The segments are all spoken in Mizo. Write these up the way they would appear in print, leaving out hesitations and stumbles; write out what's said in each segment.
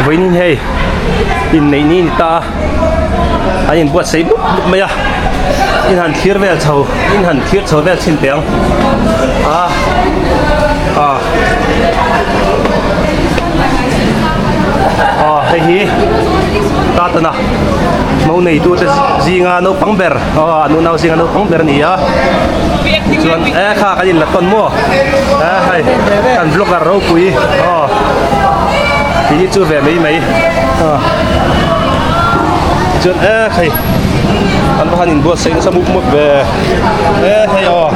Vawiin hei inneih ni a ni ta a, an inbuatsaih mup mup mai a, in han thlir vel chho in han thlir chho vel chhin teh ang a a aw hei hi Tatana mo neitute zinga naupang ber aw an unau zinga naupang ber a ni a tichuan e kha kan inla tawn maw e hei kan vlogger ropui aw tih hi chu ve mai mai aw tichuan e hei an va han inbuatsaih nasa mup mup ve e hei aw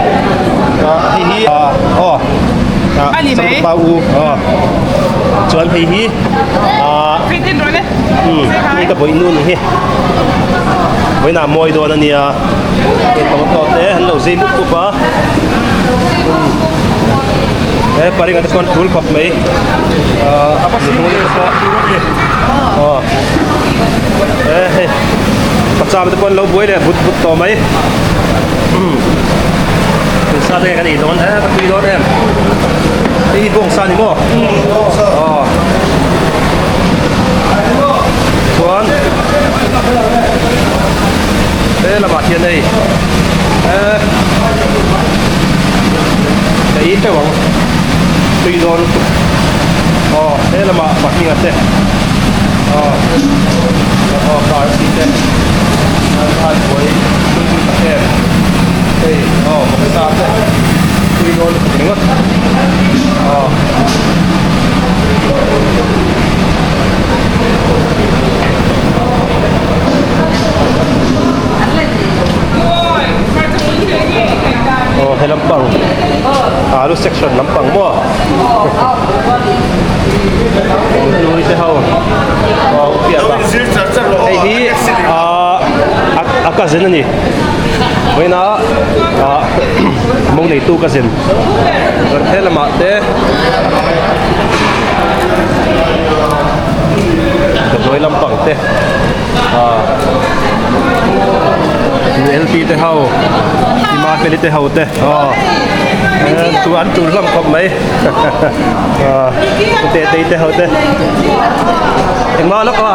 hei hi aw changtupa u aw chuan hei hi ah hei ka bawih nu ni hi vawiinah mawi dawn a nia hei tomato te an lo zai mup mup a he paring ah te chuan tul khawp mai ah aw e hei pacham te pawh an lo buai leh but but tawh mai sa te kan ei dawn e ka tui dawn em hei hi bawngsa a ni maw aw chuan he lamah hian hei e ka ei teuh ang tui dawn lutuk aw he lamah pahnih te aw aw car si te an han buai tui tui tak em hei aw bawksa te tui dawn lutuk ringawt aw. Aw he lampang alu section lampang maw nui te ho aw upiak a hei hi ah a cousin a ni vawiina ah mo neitu cousin chuan he lamah te Dawi lampang te ah LP te ho Ima Feli te ho te aw chu an tul hlawm khawp mai ah te te te ho te engmah lawk a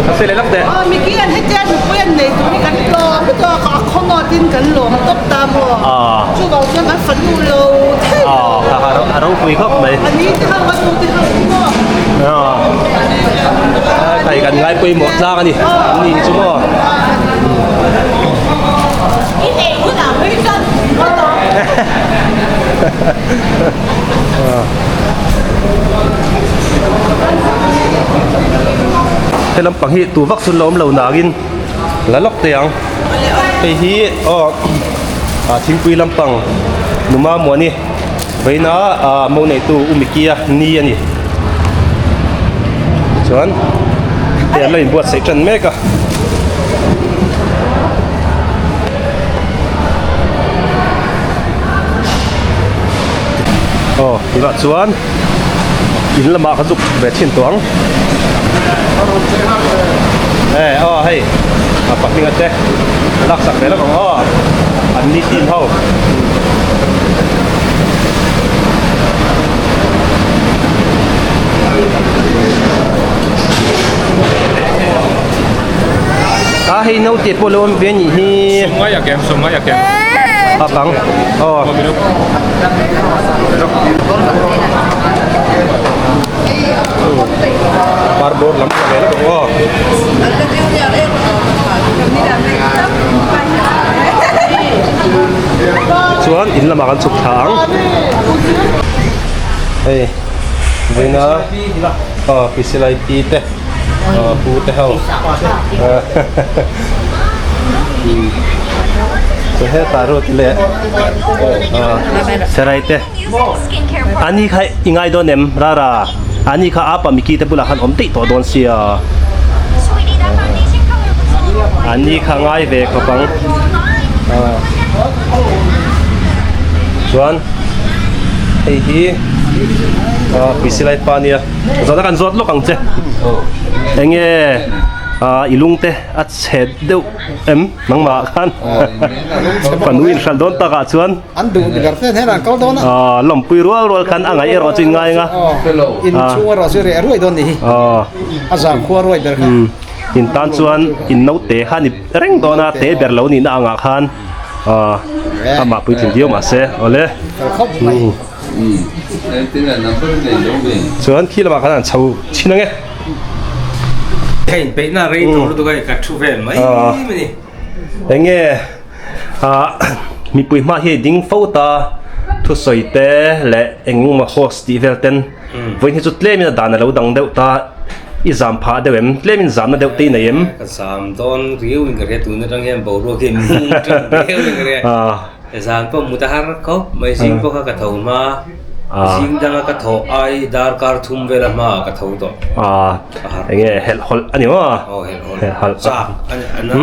a fel lawk teh Miki an hetiang mipui an nei tur hi kan tlawm lutuk a a khawngawt in kan lawm tawp ta maw chuvang chuan kan fanu lo thei lo a ropui khawp mai a ni te ho a nu te ho maw kai kan ngai pawimawh tlang a ni an ni hi chu maw He lampang hi tu vak chu an lo awm lo nangin la lawk teh ang hei hi aw ah thingpui lampang numa muani vawiina ah mo neitu u Mickey-a ni a ni chuan hei an lo inbuatsaih tan mek a. Aw tunah chuan in lamah ka zuk ve thin tawh ang e aw hei a pahnih te laksak ve lawk ang aw an ni team ho. A hei naute pawh lo awm ve a nih hi. Sawmngai a kem sawmngai a kem. A bang aw. Par bawr lam ka ve lawk ang aw. Chuan in lamah kan chhuk thla ang. Hei vawiina aw Pisilai pi te aw pu te ho chu hetah rut leh aw sarai te ani kha i ngai dawn em rara ani kha apa miki te bulah khan awm daih tawh dawn sia ani kha ngai ve khawp ang chuan hei hi aw pisilai pa ania. Zawhna kan zawt lawk ang che. Enge I lungte a chhe deuh em nangmah khan fanu in hralh dawn takah chuan an duh ber te hnenah an kal dawn a lawmpui rual rual khan a ngaih erawh chu in ngai anga in chhung erawh chu reh ruai dawn ni hi a zang khua ruai ber kha in tan chuan in naute kha ni reng dawn a te ber lo nihna angah khan amah puitling viau mahse awle khawp mai Chuan khi lamah khan an chho chhin ang e. Ka inpeihna rei tawh lutuk a, ka thu vel mai mai a ni. Eng nge mipui hma hi ding fo ta thusawi te leh engmah host tih vel ten vawiin hi chu tlemin a dan a lo dang deuh ta i zam phah deuh em tlemin zamna deuh te i nei em? Ka zam dawn riau in ka hria tun atang hian boruak hi mung teuh riau in ka hria. Zan pawh mut a har khawp mai, zing pawh kha ka tho hma, zing danga ka thawh ai darkar thum vela hmaah ka tho tawh. A har. Enge helh hawlh a ni maw? Aw helh hawlh. Chak a ni a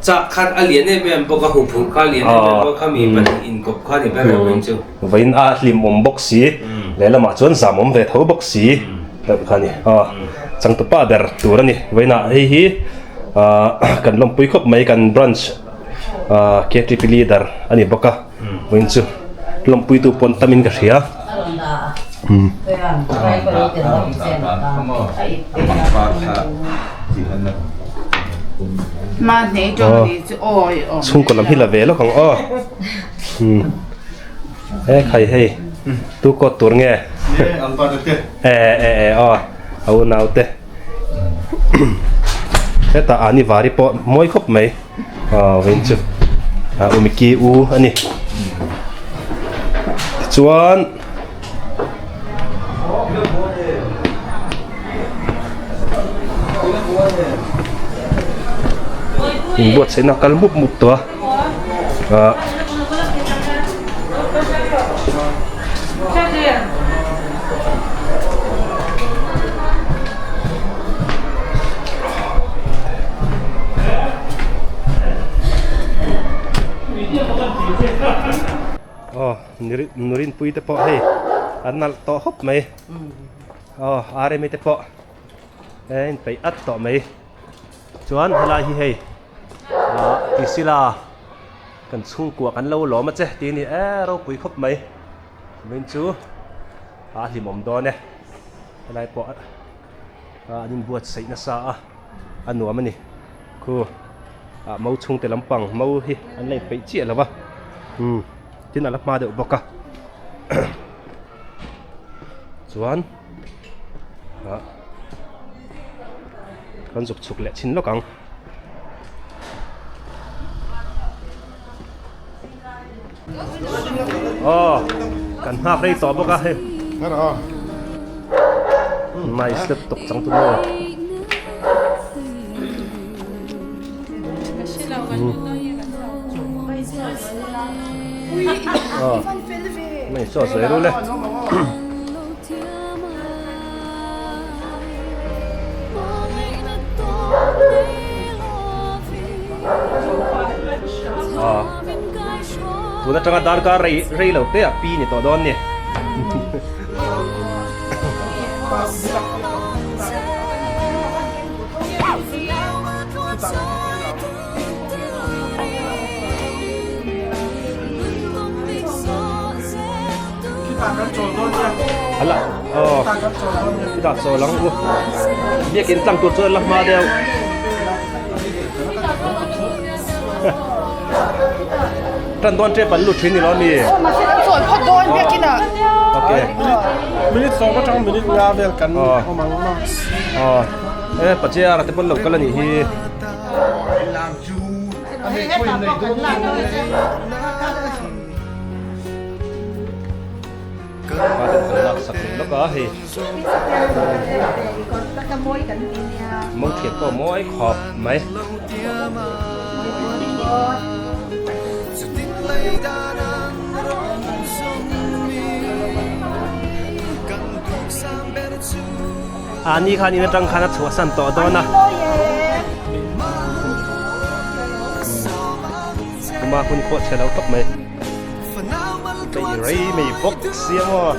chak khan a lian em em bawk a, huphurh kha a lian em em bawk a, khami pahnih inkawp kha a ni ber em em chu. Vawiin a hlimawm bawk si, lehlamah chuan zamawm ve tho bawk si deuh kha a ni. Aw changtupa ber tur a ni. Vawiinah hei hi kan lawmpui khawp mai kan branch. KTP leader a ni bawk a vawiin chu lawmpuitu pawn tamin ka hria. Chhungkaw lam hi la ve lawk ang aw e khai hei tu kawt tur nge e e e aw a unau te hetah ani vari pawh mawi khawp mai. Aw vawiin chu ah Umiki u a ni tichuan inbuatsaihna a kal mup mup tawh a ah. Aw nurinpui te pawh hei an nalh tawh hawp mai aw rma te pawh e inpeih at tawh mai chuan helai hi hei ah tisila kan chhungkua kan lo lawm a che tih a ni e ropui khawp mai vawiin chu a hlimawm dawn e helai pawh an inbuatsaih nasa a a nuam a ni khu ah mau chhungte lampang mau hi an la inpeih chiah lo va umm tin a la hma deuh bawk a chuan ah kan zuk chhuk leh chhin lawk ang. Aw kan nghak rei tawh bawk a hei nice lutuk chang tu maw aw mai chaw sawi ru le. Tun atanga darkar rei rei lo te ah pi ni tawh dawn ni. Ala aw chutah chawl ang u biakin tlang tur chuan la hma deuh tan dawn tep an lut thin ni lo mi okay minute sawm atang minute nga vel kan awm ang ma aw e pachia te pawn lo kal ani hi Mawngthian pawh mawi khawp mai. Ani khan in atang khan a chhuahsan tawh dawn a. Kuma hun khawh chhe lo tawp mai. Hei rei mai bawk sia maw.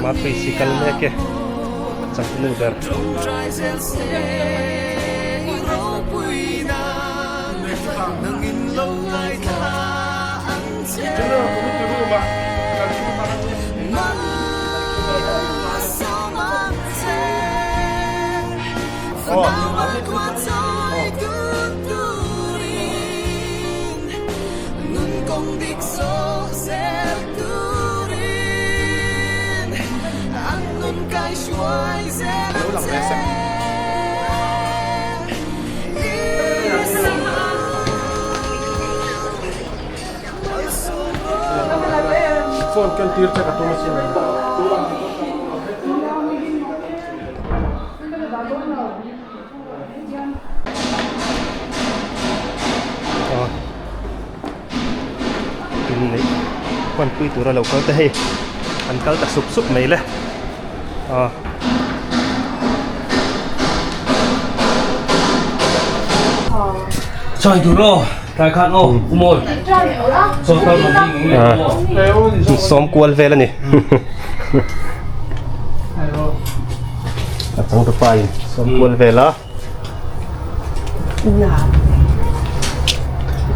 Mapui kal mek e changtunu ber. Phone ken tir che ka tum asin. Inneih hmanpui tura lo kal te hei an kal ta sup sup mai le ah. Chai tur aw tlai khan aw umawi chaw kal man hi nge aw sawm kual vel ani a changtupa in sawm kual vel a.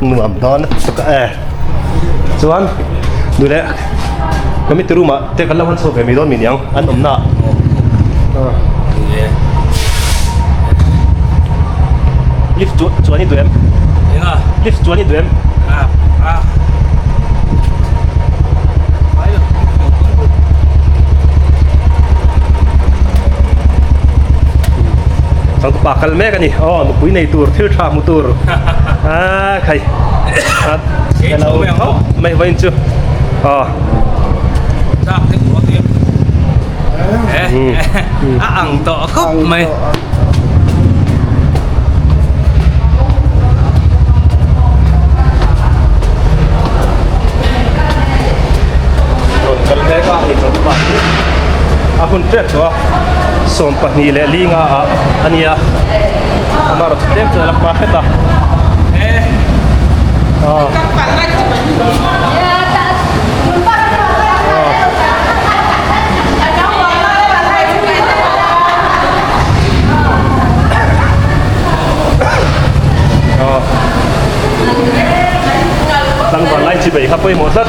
Nuam dawn tuk a e chuan duh leh committee room ah te kan lo han chho ve mai dawn mi niang an awm na ah lift chu chuan i duh em lift chuan i duh em Changtupa kal mek a ni aw nupui nei tur thil tha hmu tur a khai alo mai vawiin chu aw a ang tawh khawp mai. Rawn kal mek a hei chawlhpa hi a hun tep tawh a 22 leh linga ah a nia amaherawhchu tlem chuan a la hma hret a aw. Tlangval lai chi bei kha pawimawh tlat.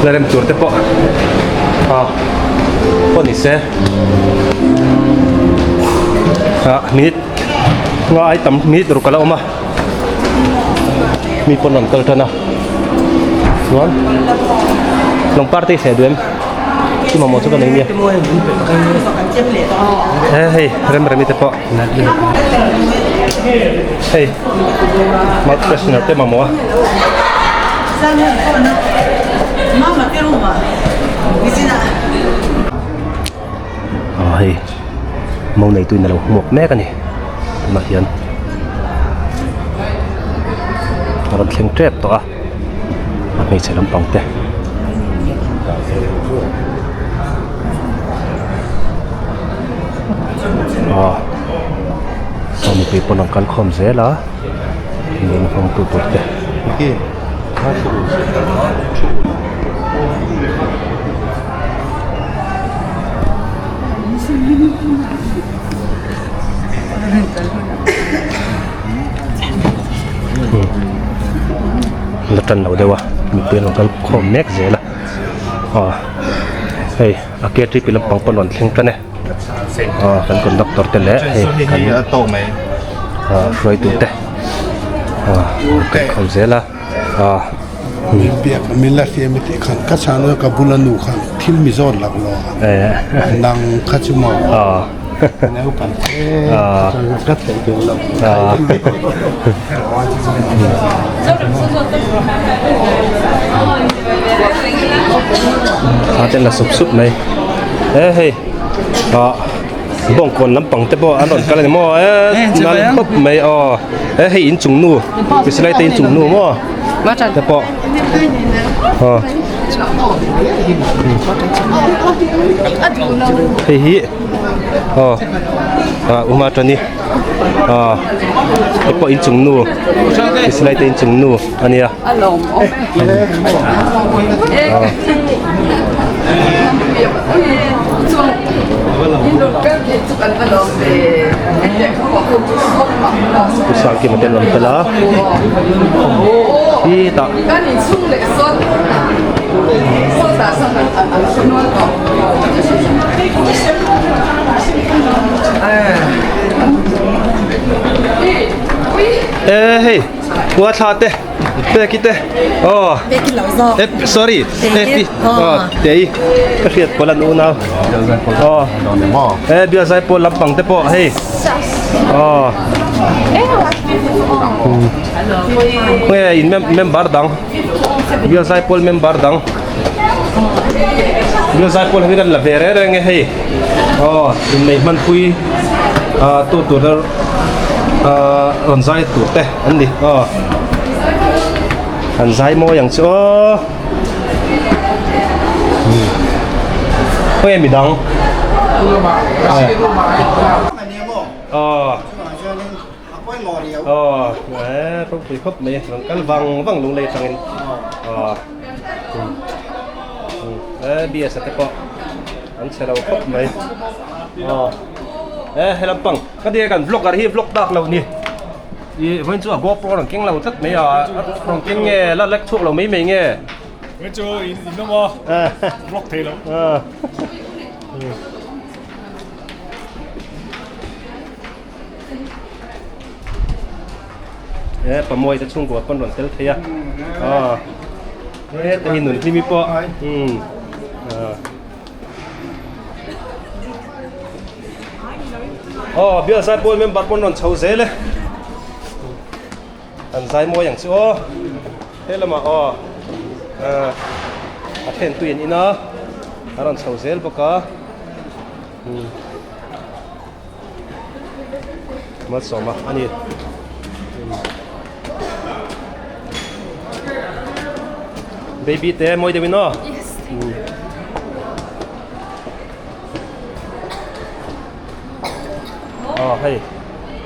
La rem tur te pawh a pawh ni se ah minute nga ai tam minute ruk a la awm a mi pawn an kal tan a chuan lawng party hle duh em chu mamawh chu ka nei nia he hei rem remi te pawh Hei mouth freshener te mamawh a. Aw hei mo neitu in a lo hmuak mek a ni tunah hian a rawn thleng tep tawh a a hmeichhe lampang te. Aw saw mipui pawn an kal khawm zel a min hawng tu tur te. La tan lo deuh a mipui an rawn kal khawm mek zel a aw hei. A KTP lampang pawn rawn thleng tan e aw kan conductor te leh hei kan ah hruaitu te ah kan khawm zel a ah. Min piak min la hriam i tih khan ka chhan a ka bula nu khan thil mi zawn lak lo a nang kha chu maw naupang te ka theih duh lo. Thla te la sup sup mai he hei ah Bawngkawn lampang te pawh an rawn kal a ni maw e nal khawp mai aw e hei inchung nu silai te inchung nu maw te pawh aw hei hi aw ah uma tani aw hei pawh inchung nu silai te inchung nu a nia. Sangkima te an rawn tel a khitah e hei khua thla te Peki te aw Peki lo zawk e sorry Peki aw tei ka hriat pawl an unau aw e bial zai pawl lampang te pawh hei aw nge in member dang bial zai pawl member dang bial zai pawl hi kan la ve reng reng e hei aw innei hmanpui tu tur rawn zai tur te. An ni aw an zai mawi ang chu aw khawnge midang aw aw e ropui khawp mai rawn kal vang vang lung lei atangin aw e bs a te pawh an chhe lo khawp mai aw e he lampang ka tia kan vlogger hi vlog tak lo ni. I vawiin chu a GoPro rawn keng lo tlat mai a, rawn keng nge la lek chhuak lo mai mai nge? Vawiin chu in awm a, vlog thei lo. E Pamuai te chhungkua pawn rawn tel thei a. Heta hi Nunhlimi pawh. Aw bial zai pawl member pawn rawn chho zel e an zai mawi ang chu aw he lamah aw a then tui an in a a rawn chho zel bawk a malsawma a ni baby te mawi deuhin aw. Aw hei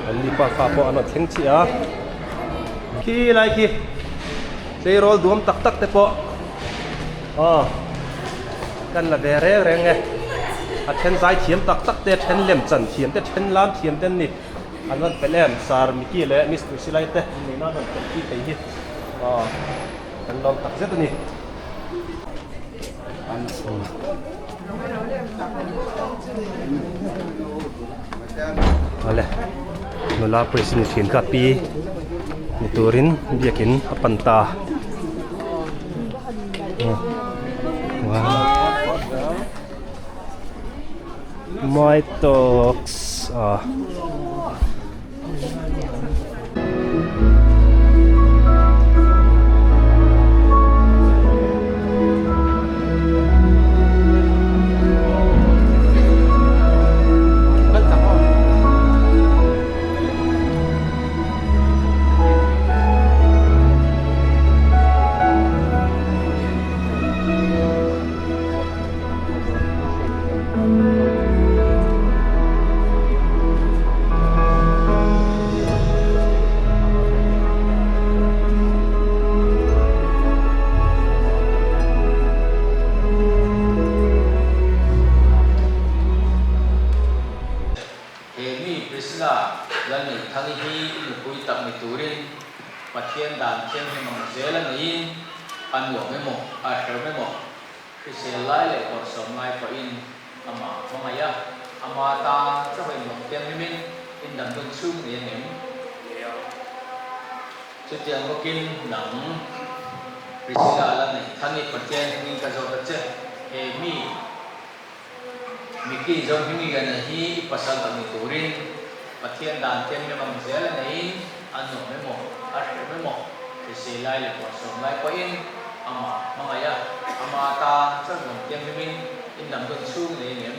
an ni pa kha pawh an rawn thleng chiah a khi lai khi tleirawl duam tak tak te pawh aw kan la ve reng reng e a then zai thiam tak tak te a then lem chan thiam te a then lam thiam te an ni an rawn pel em sir Mickey leh miss Priscilla te an nihna an rawn pel pui thei hi aw kan lawm tak zet a ni. Awle nula president thin kha pi ni turin biakin a pan ta my talks ah. He mi Priscilla Lalneihthani hi i nupui tak ni turin Pathian dan thianghlim ang zel a neiin a nuam emaw a hrem emaw Hrisel lai leh bawrhsawm ngai pawhin amah hmangaih a, ama tan chauh inlawm thianghlimin indamdawn chhung nei a ngem? Chutiang bawkin nang Priscilla la neih than i Pathian hmingin ka zawt a che, he mi Mickey Zohmingliana hi i pasal tak ni turin Pathian dan thianghlim ang zel a neiin a nuam emaw a hrem emaw hrisel lai leh bawrhsawm lai pawhin amah hmangaih a, ama tan chuan lawm thianghlimin in lam dawn chhung nei a ngem?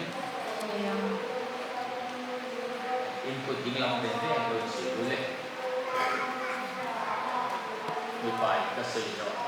In kut dinglam ve ve an lo chhir u le. Mipa in ka sawi zawh.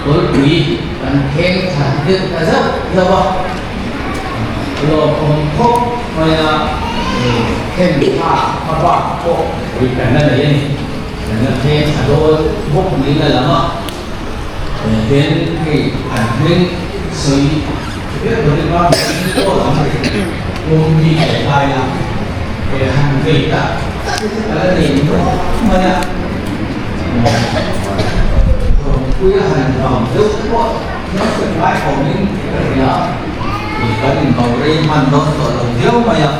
Kawlpui kan kheng than deuh ta zauh zauh a, lawmawm khawp mai a khen thlak hma bak pawh ri kan la nei a ni. Kan la kheng thla dawn bawk niin a lang a, tin hei an hming sawi viau lovin a hming pawh lam pawm hi kan lai a, han vei tak tak a la nei nuam mai a. Rawngpuia han vang deuh pawh hian kan ngai awmin ka hria, kan inbau rei hman dawn tawh lo viau mai a.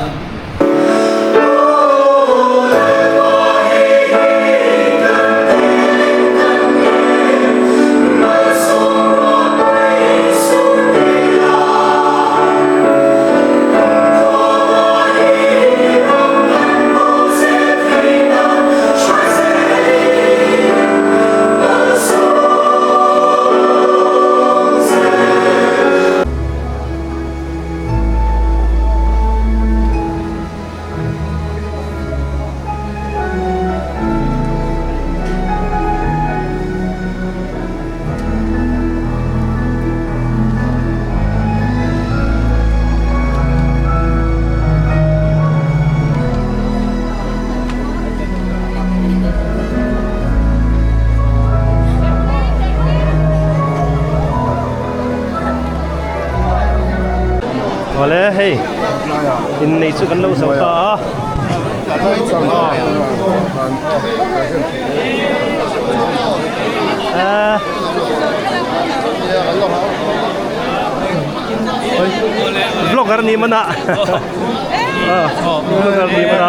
Awle hei innei chu kan lo zo ta a vlogger ni mana vlogger ni mana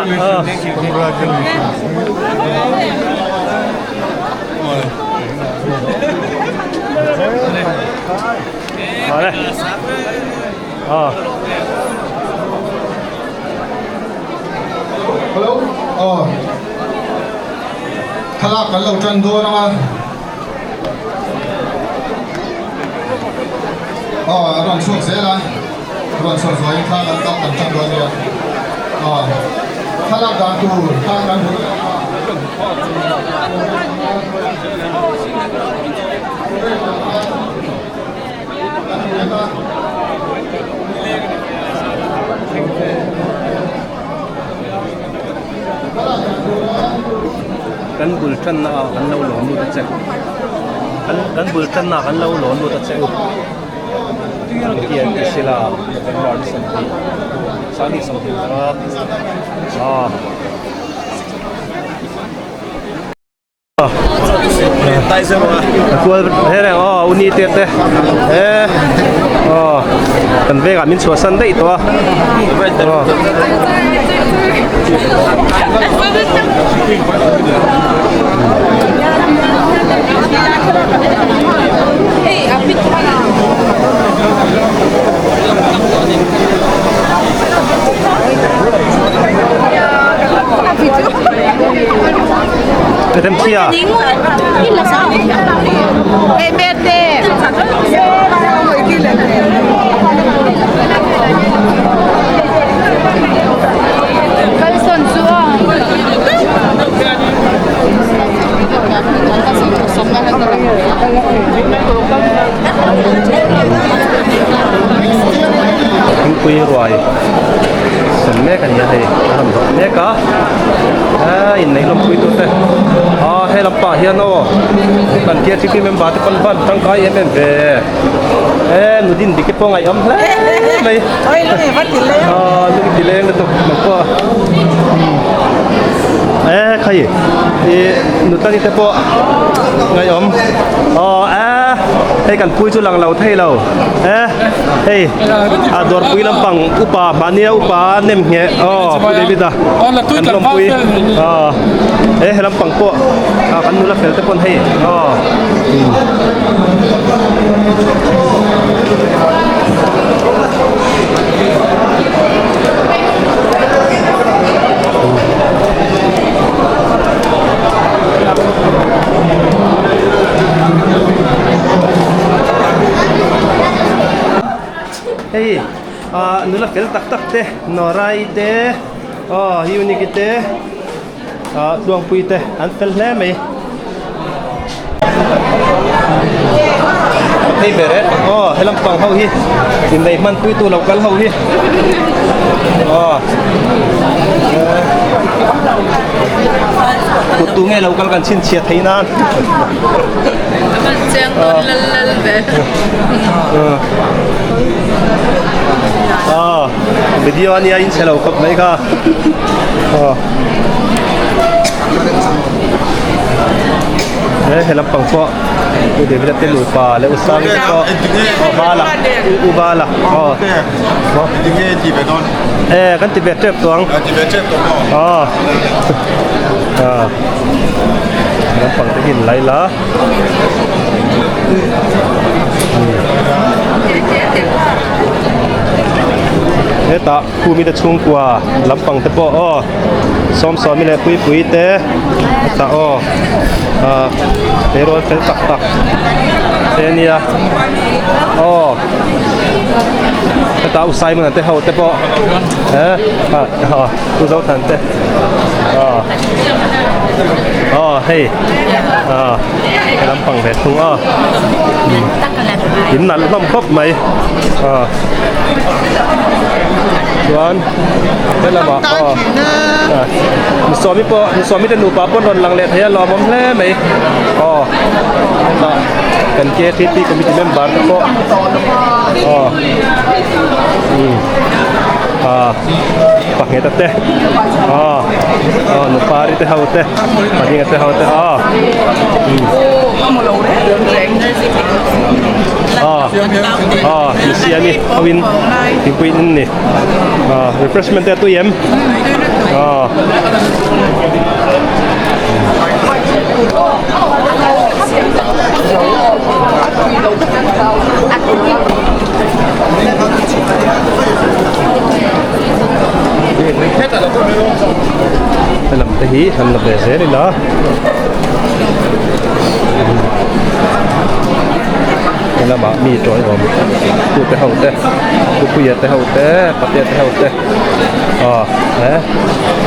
Awle Hello aw thlalak kan lo tan dawn ang a aw a rawn chhuak zel a rawn chhuak zuaiin thla kan kap kan tan dawn nia aw thlalak dan tur kha kan hmu Kan bul tanna ah kan lo lawm lut a che kan bul tanna ah kan lo lawm lut a che u hian Priscilla November ni 20 Sanghnih 25 ah. Kual he reng aw uni te te e aw kan vengah min chhuahsan daih tawh a aw. Remthia. Thingpui ruai sem mek a ni a hei a rawn dawh mek a eee inneih lawmpui tur te aa he lampah hian aw kan KTP member te pawn van tangkai em em ve eee nu din dik te pawh ngaihawm hle mai aa lung ti leng lutuk nang pawh eee khai ih nutani te pawh ngaihawm aw eee hei kan pui chu lang lo thei lo e hei a dawrpui lampang upa mahnia upa nem ngheh aw pu David a kan lawmpui aw he he lampang pawh a kan nula fel te pawn hei aw Hei ah nula fel tak tak te Norai te aw Unique te ah Tluangpui te an fel hle mai. Hei ber e aw he lampang ho hi inneih hman pui tu lo kal ho hi aw kut tu nge lo kal kan chhinchhiah thei nan. Aw video ania in chhe lo khawp mai kha aw he he lampang pawh u David a te nupa leh u Sangi te pawh aw Vala u Vala aw e kan ti ve tep tawh ang aw lampang te hi in lai la. Hetah khumi te chhungkua lampang te pawh aw sawmsawmi leh puipui te hetah aw ah tleirawl fel tak tak te ania aw hetah u Simon-a te ho te pawh eh ah u Zothan te aw aw hei. Ah lampang ve thung a in nalh hlawm khawp mai ah chuan helamah aw ah mi sawmi pawh mi sawmi te nupa pawh an rawn lang leh thei a lawmawm hle mai aw hetah kan KTP committee member te pawh aw umm ah Pakngeta te aw aw nupari te ho te Padinga te ho te aw aw aw misiani hoin thingpui in ni aw refreshment te a tui em aw. Helam te hi han la ve zel ila helamah mi tawiawm tute ho te pupuia te ho te patea te ho te aw he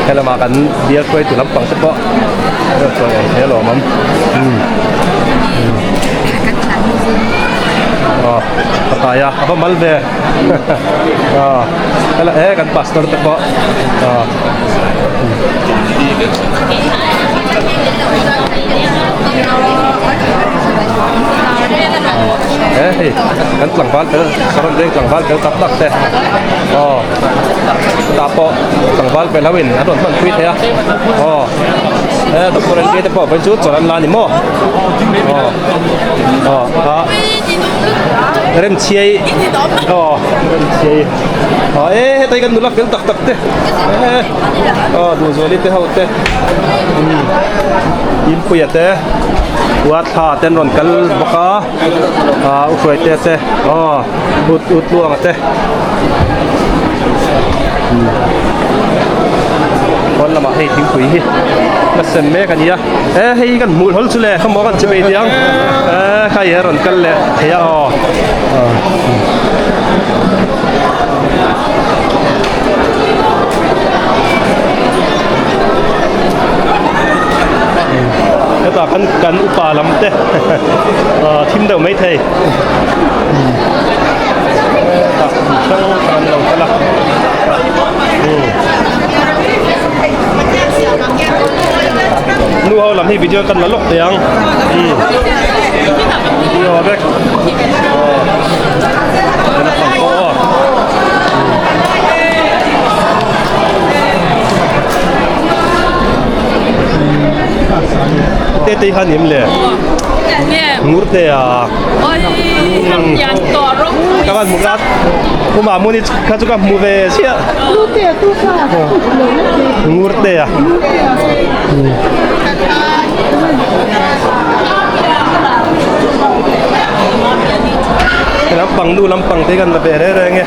helamah kan bial hruaitu lampang te pawh rawn tawiawm thei alawm awm aw pakai a a va mal ve. Ela e kan pastor te pawh e hei kan tlangval tel saron veng tlangval tel tak tak te aw tah pawh tlangval pel ho in an rawn hman pui thei a aw e doctor N K te pawh vawiin chu chawlh an la a ni maw aw aw a. Remchhiai aw Remchhiai aw e hetai kan nula fel tak tak te e aw Duhzuali te ho te Inpuia te ua thla te an rawn kal bawk a ah u Hruaite te aw u Tluanga te. Pawn lamah hei thingpui hi la sem mek a ni a e hei kan hmuh hlawl chu le khawmaw kan che mai diang e khai a rawn kal leh thei a aw Hetah kan kan upa lam te thim deuh mai thei. Hetah hrang hrang an lo kal a. Nu ho lam hi video kan la lawk thei ang. Video vek. Te te kha nim le ngur te a ka van murat kuma muni kha chu ka hmu ve sia ngur te a lampang nu lampang te kan la ve reng reng e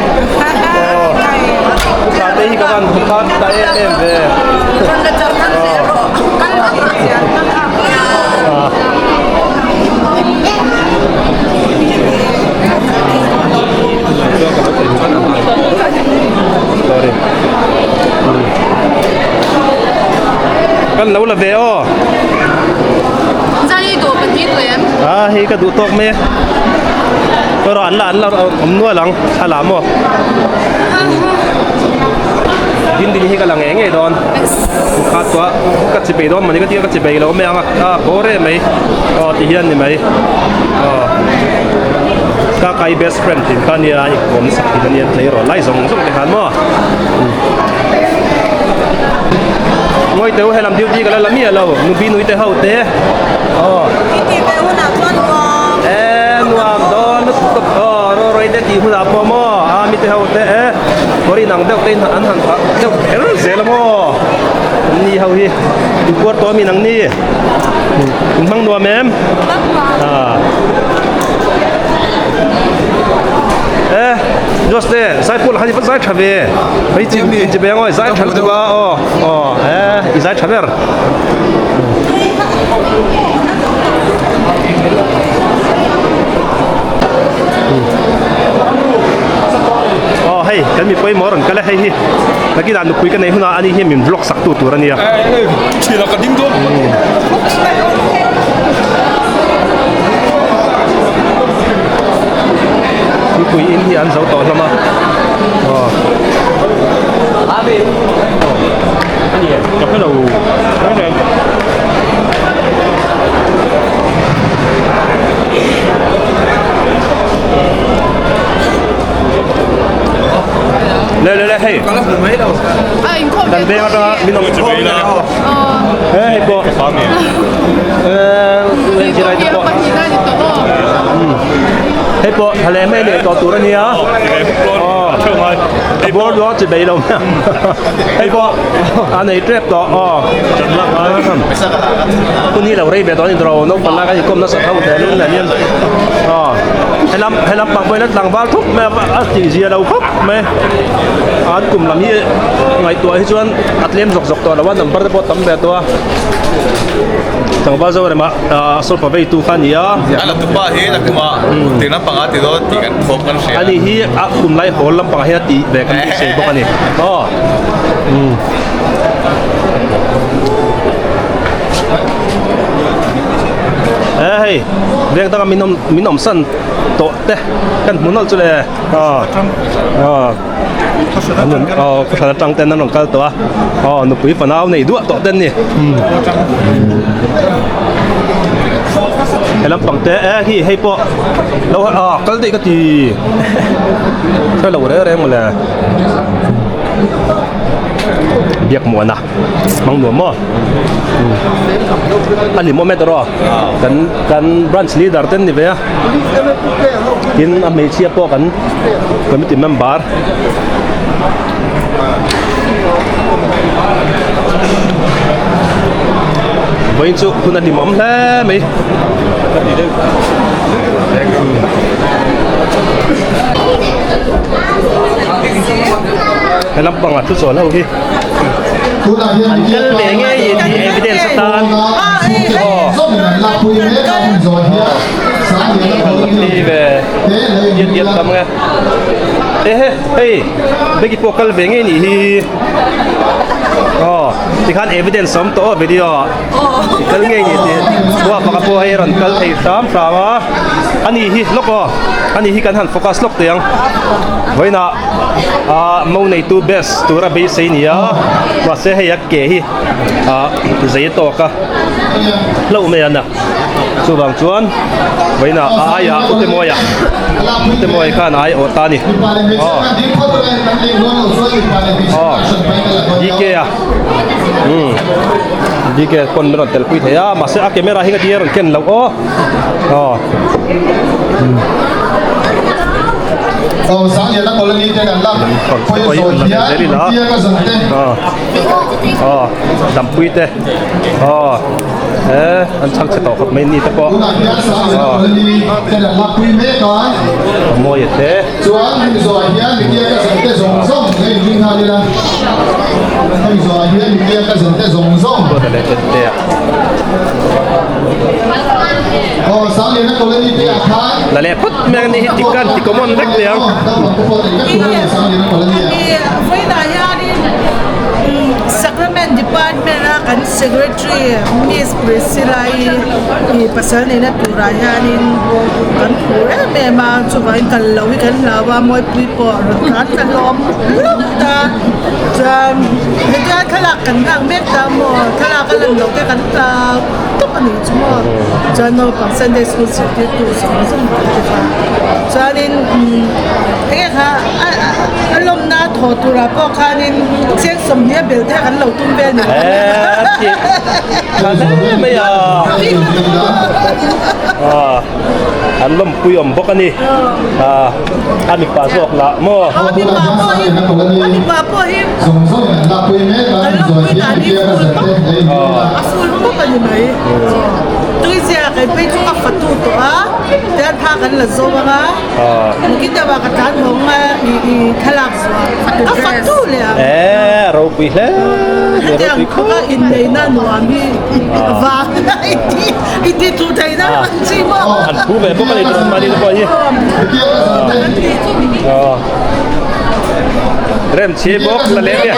aw upa te hi ka van hmu kha ta em em ve Sorry. Kan lo la ve aw. A hei ka duh tawk mai e. Erawh an la an la awm nual ang a la maw. Din din hi ka la ngei ngei dawn. Kha tua ka chi bei dawn mawni ka tia ka chi bei lo mai ang a a bawr em mai. Aw ti hian ni mai. Aw ka kai best friend thin kha nia i kawm sak thin ania tleirawl lai zawng zawng te khan maw. Ngawi teu helam duty ka la la miah lo nupi nui te ho te aw e nuam dawn lutuk aw ro rei te tih hunah pawh maw a mi te ho te e kawr inang deuh te in an han phah deuh kher zel a maw an ni ho hi inkuar tawh a mi nang ni in hmang nuam em ah. E Joste zai pawh khan i va zai tha ve hei chi chi beng awi zai tha lutuk a aw aw e i zai tha ber aw hei kan mi pawimawh rawn kal e hei hi nakinah nupui ka nei hunah ani hi min vlog sak tu tur ania Mipui in hi an zo tawh hlawm a aw ka hre lo reng reng le le le hei kan veng atanga min awm he hei pawh eh zirlai te pawh hei pawh tha leh mai leh tawh tur a nia a bawr luang chi bei lo hei pawh a nei tep tawh aw hun hi lo rei ve tawh a ni tawh lo naupang lai kan inkawm nasa tho teh lul nen hian aw helam helam pang pawh hian tlangval thup mai a tih zia lo khawp mai an kum lam hi ngaihtuah hi chuan a tlem zawk zawk tawh lo a number te pawh a tam ve tawh a tlangval Zorema ah solfa vei tu kha a ni a. A latupa hi nakuma tir lampang a ti dawn tih kan thawm kan hria. Ani hi a kum lai hawl lampang ah hian a tih ve kan beisei bawk a ni aw. E hei veng danga min awm min awm san tawh te kan hmu nawlh chu le aw aw aw khawhran atang ten an rawn kal tawh a aw nupui fanau nei duah tawh te an ni he lampang te e hi hei pawh lo ah kal daih ka ti hre lo reng reng mawle. Biak muana hmang nuam maw a ni maw metro kan kan branch leader te an ni ve a tin a hmeichhia pawh kan committee member vawiin chu hun a hlimawm hle mai. He lampangah thu chawl ho hi an kal ve ngei tih evidence atan aw hi ve diat diat tam nge ehe hei Becky pawh kal ve ngei nih hi aw tikhan evidence a awm tawh aw video ah i kal ngei nih tih. Hei rawn kal thei hram hram a, ani hi lawk aw, ani hi kan han focus lawk teh ang. Vawiinah ah mo neitu best tura beisei a ni a, mahse hei a ke hi ah zei a tawk a, hlauh mai an a. Chuvang chuan vawiinah a aiah Utemawia Utemawia khan a aiawh ta a ni. Aw aw DK a umm DK pawn min rawn tel pui thei a mahse a camera hi ka ti a rawn ken loh aw aw. Aw dampui te aw. He an chhang chhe tawh khawp mai ni te pawh aw a mawi a te. Ruata leh Tente a. La leh phawt mai ang ni hi tikan ti common vek teh ang. Sacrament Department a kan Secretary Miss Priscilla-i ih pasal neihna turah hianin kan phur em em a chuvangin kal loh hi kan hlau a mawipui pawh rawn tlan ta hlawm hlawm ta chuan hetia thlalak kan nghak mek ta maw thlalak a lan loh te kan tlau tawp a nih chu maw chuan naupang Sunday school zirtirtu zawng zawng te te kha chuanin umm enge kha a lawmna thawh turah pawh khanin cheng sawmhnih a bel te kha kan lo tum vel ni. Tha hle mai a an lawmpui awm bawk a ni a mipa zawk lah maw a mipa pawh hi a mipa pawh hi an lawmpui dan hi full pawp a full pawp a ni mai tuizia kei phei chu ka fatu tawh a tian thla kan la zawm ang a engtin deuh ah ka tlan hawng a i thlalak zuah a fatu leh ang e ropui hle hetiang khawpa inneihna nuam hi vang i ti thu theihna an chi maw an phu ve bawk a ni tawh mahni te pawh hi rem chi bawk la lem e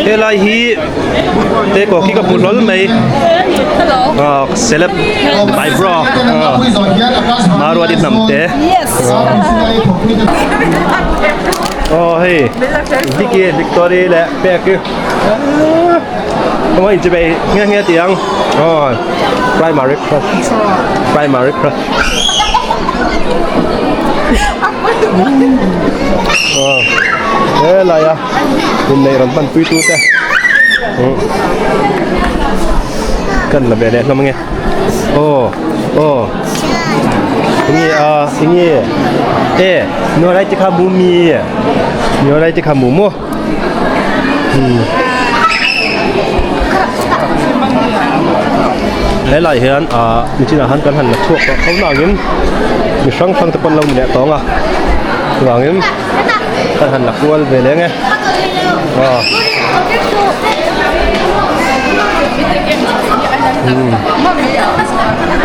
Helai hi te kaw khi ka hmu hlawl mai ah celeb eyebrow Maruati hnam te aw hei Vicky Victory leh pek hi kawng inchibei nghe nghe tih ang aw primary crush primary crush aw helai a inneih rawn hman pui tu te kan la ve leh hlawm ange aw aw enge a enge e nuarai te kha mu mi nuarai te kha mu maw helai hian ah nichinah han kan han la chhuak tawh tho nangin mi hrang hrang te pawn lo ni leh tawng a chuvangin kan han la kual ve leng e aw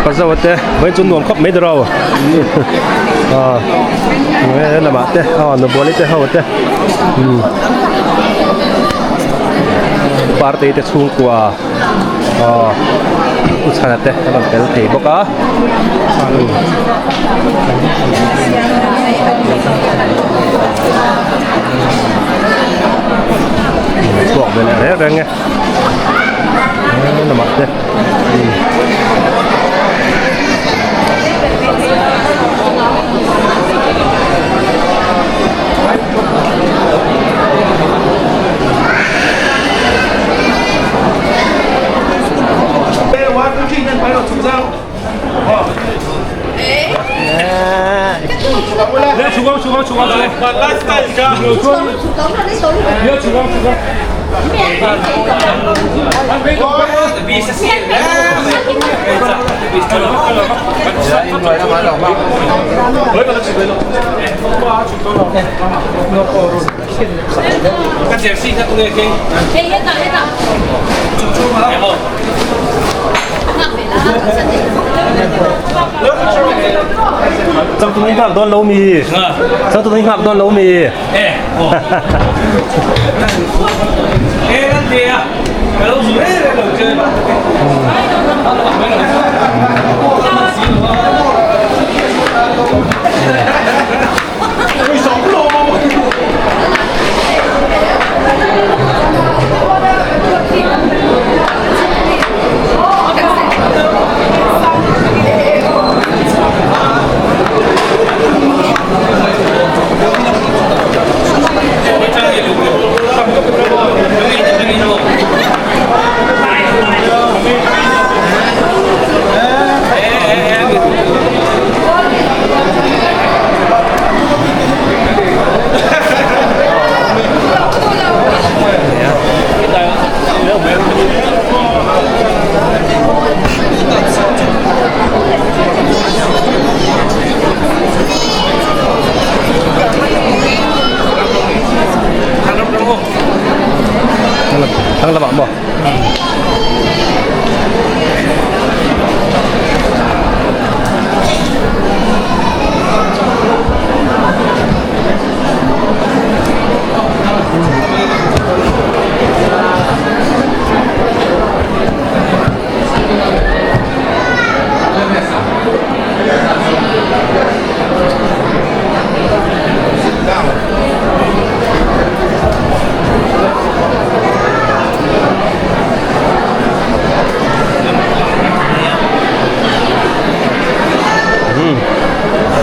ka zo te vawiin chu nuam khawp mai dawr aw ah he lamah te aw nubuali te ho te party te chhungkua aw u chhana te an rawn tel thei bawk a chhuak ve leh reng reng e he lamah te. Changtu hi nghak dawn lo mi? Changtu hi nghak dawn lo mi? Thang lamah maw?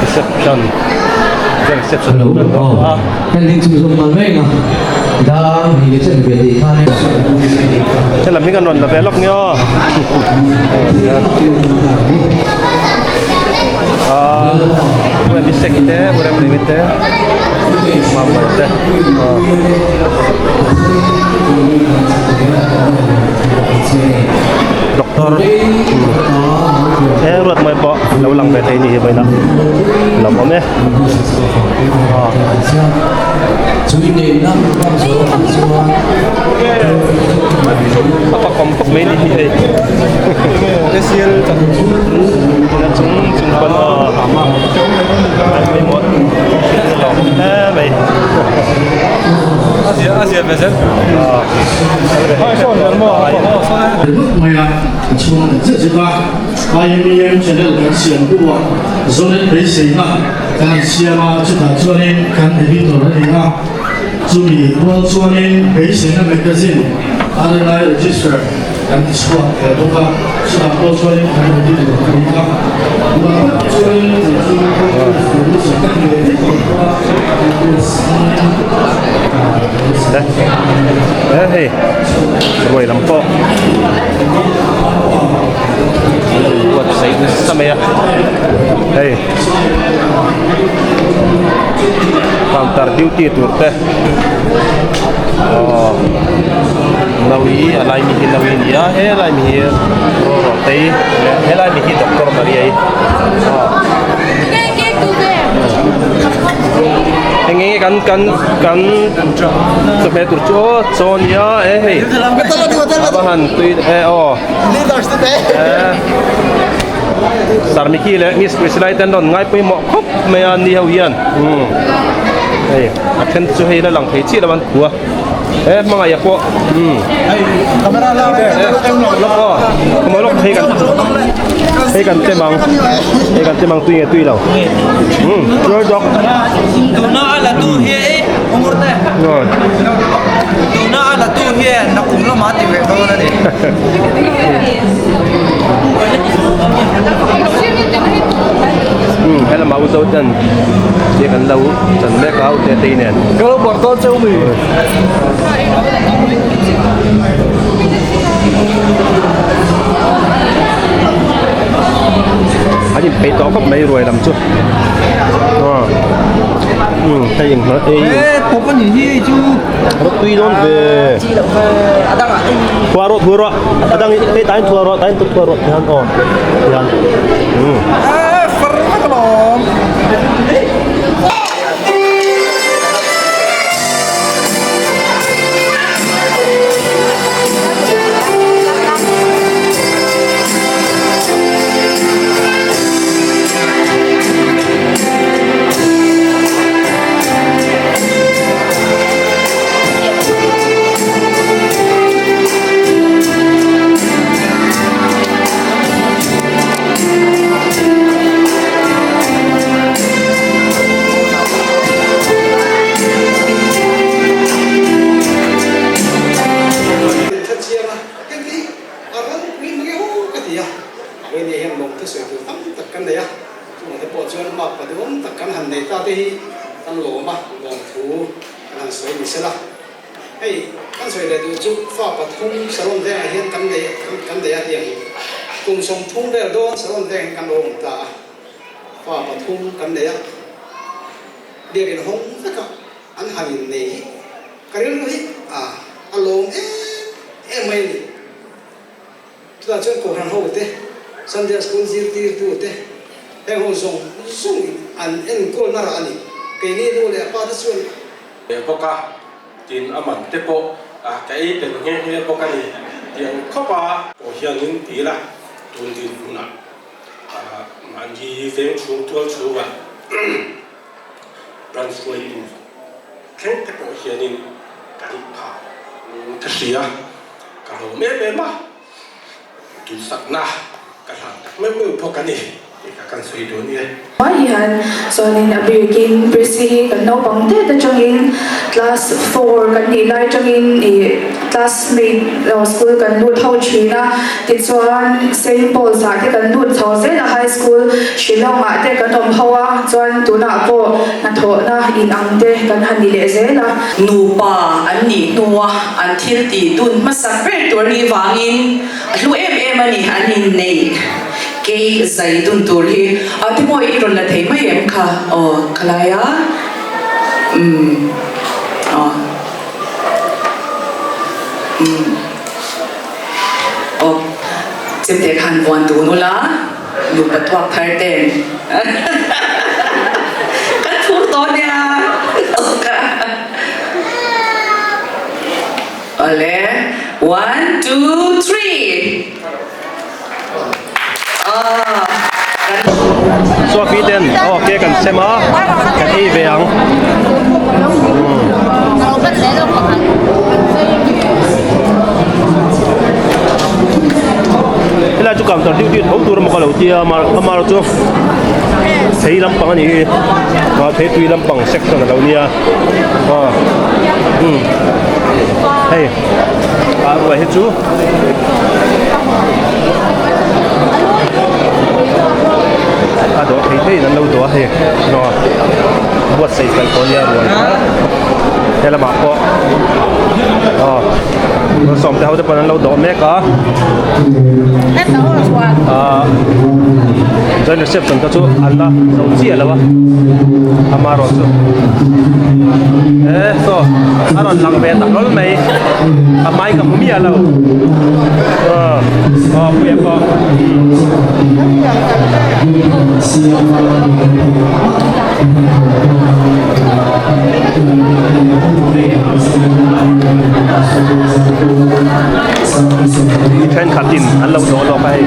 Reception reception Hello aw heng ding chung zawng mal mai ang a dar hnih leh chen ve tih khan Helam hi kan rawn la ve lawk nia aw Pu Abhishek te Pu Remremi te Mamawii te Doctor he ruat mai pawh lo lang ve thei ni hi vawiin a lawm awm e. A fakawm khawp mai ni hi hei na chung chung pawn aw an pawimawh lawm hle mai IMEM channel kan siam hnuah Zonet beiseina kan han siam a, chutah chuanin kan editor a ni a, chumi rual chuanin beiseina magazine RNI register kan ti chhuak ve bawk a, chutah pawh chuanin kan editor a ni a, tunah tak chuanin kei chu conference producer ka ti ve vek tawh bawk a, Hei ruai lam pawh. Buatsaih nasa mai a hei counter duty tur te aw naui a lai mi hi naui a ni a helai mi hi Rorotei leh helai mi hi doctor Maria i aw eng enge kan kan kan chawhmeh tur chu aw chaw a nia e hei a va han tui e aw. Sarmiki leh Miss Priscilla te an rawn ngai pawimawh khawp mai a ni ho hian umm hei a then chu hei la lang thei chiah lo an thu a he hmangaih pawh umm lawk aw khawmaw lawk hei kan hei kan tem ang hei kan tem ang tui nge tui lo umm tui dawk tuna a la tu hi e tuna a la tu hian nakum lamah ti ve dawn a ni. Umm he lamah u zo ten cake an lo chan mek a u te tei nen. Ka lo bawrh dawn cheu mi. An inpeih tawh khawp mai ruai lam chu. Umm. Hei eng hmar ei. E pawp a nih hi hei chu. A tui dawn ve. Chi loh ve a dangah te hi. Thuah rawh thuah rawh a dang hei tain thuah rawh tain thuah rawh tihian aw tihian. E far vek alawm. A ropui mang ka ti a, Vawinia hian lawmthu sawi tur tam tak kan nei a, chungah te pawh chuan mark pa duhawm tak kan han nei ta te hi kan lawm a, lawmthu kan han sawi ni sela. Hei kan sawi leh duh chu fa pathum Saron vengah hian kan nei kan nei a tiang hi kum 30 vel dawn Saron veng hi kan lo awm ta a, fa pathum kan nei a, biakin hawng vekah an han innei hi ka rilru hi a a lawm em em mai a ni. Chutah chuan Kohhran ho te, Sunday School zirtirtu te, heng ho zawng zawng in an enkawl na rah a ni. Keini nu leh pa te chuan. Leh bawk a, tin a man te pawh ka ei tel nghe nghe bawk a ni tih ang khawp a. Pawh hianin ti ila tun dinhmunah mahni veng chhung tual chhungah branch hruaitu thleng te pawh hianin ka nih phah ka hria. Ka lawm em em a, duhsakna ka hlan tak meuh meuh bawk a ni tih kha kan sawi dawn e. Hmai hian chuanin a bikin Prissy hi kan naupang tet atangin class four kan nih lai atangin ih classmate school kan lut ho thin a, tichuan Saint Paul's ah te kan lut chho zel a high school Shillong ah te kan awm ho a, chuan tunah pawh hnathawhna inang te kan han ni leh zel a. Nupa an nih hnua An thil tih dun hmasak ber tur ni vangin a hlu em em a ni, an inneih kei zai dun tur hi. A ti maw i rawn la thei mai em kha? Aw khalai a, umm aw umm aw chemte khan vuan dun ula nupa tuak thar ten kan phur tawh nia. Awle, one, two, three. Sophie ten aw cake an sem a kan ei ve ang. Helai chu counter duty tho tur emaw ka lo tia amar chu thei lampang a nih hi thei tui lampang section a lo nia. Aw umm hei ah ruai hi chu a dawh thei thei in an lo dawh a hei aw buatsaih fel tawh ania ruai kha he lamah pawh aw sawm te ho te pawn an lo dawh mek a ah joint reception te chu an la zo chiah lo a amarawh chu e saw a rawn lang ve ta hlawl mai a hmai ka hmu miah lo aw aw puia pawh. Mi thenkhatin an lo dawh lawk a hei.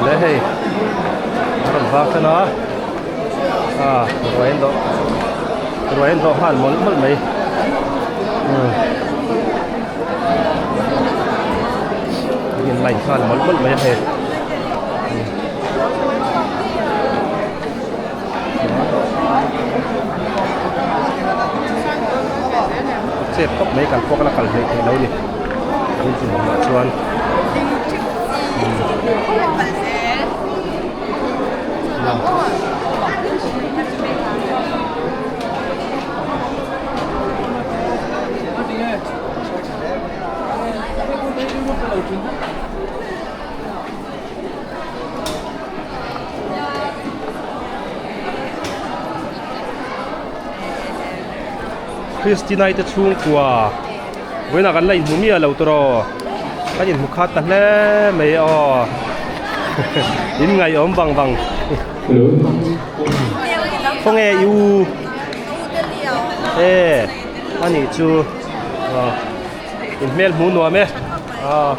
Le hei a rawn vak tan a ah ruai an dawh ruai an dawh nghal mawlh mawlh mai umm in line nghal mawlh mawlh mai a hei. Chep tawp mai kal pawh ka la kal hleih theih lo ni tun chu hmunah chuan Christina-i te chhungkua vawiinah kan la inhmu miah lo tawh kan inhmu khat ta hle mai aw in ngaihawm vang vang khawnge i u e ani chu aw in hmel hmuh nuam e aw.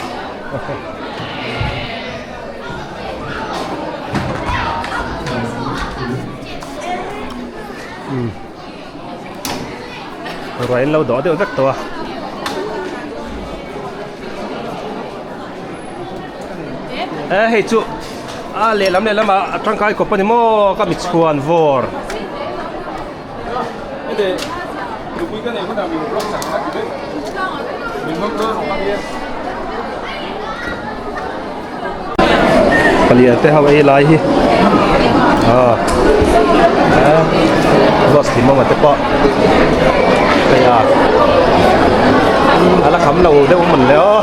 Ruah in lo dawh deuh vek tawh a. E hei chu a lehlam lehlam ah a tangkai kawp a ni maw ka mi chhuan vawr. Palian te ho ei lai hi ah bus limawng te pawh hei a a la kham lo deuh a mawn le aw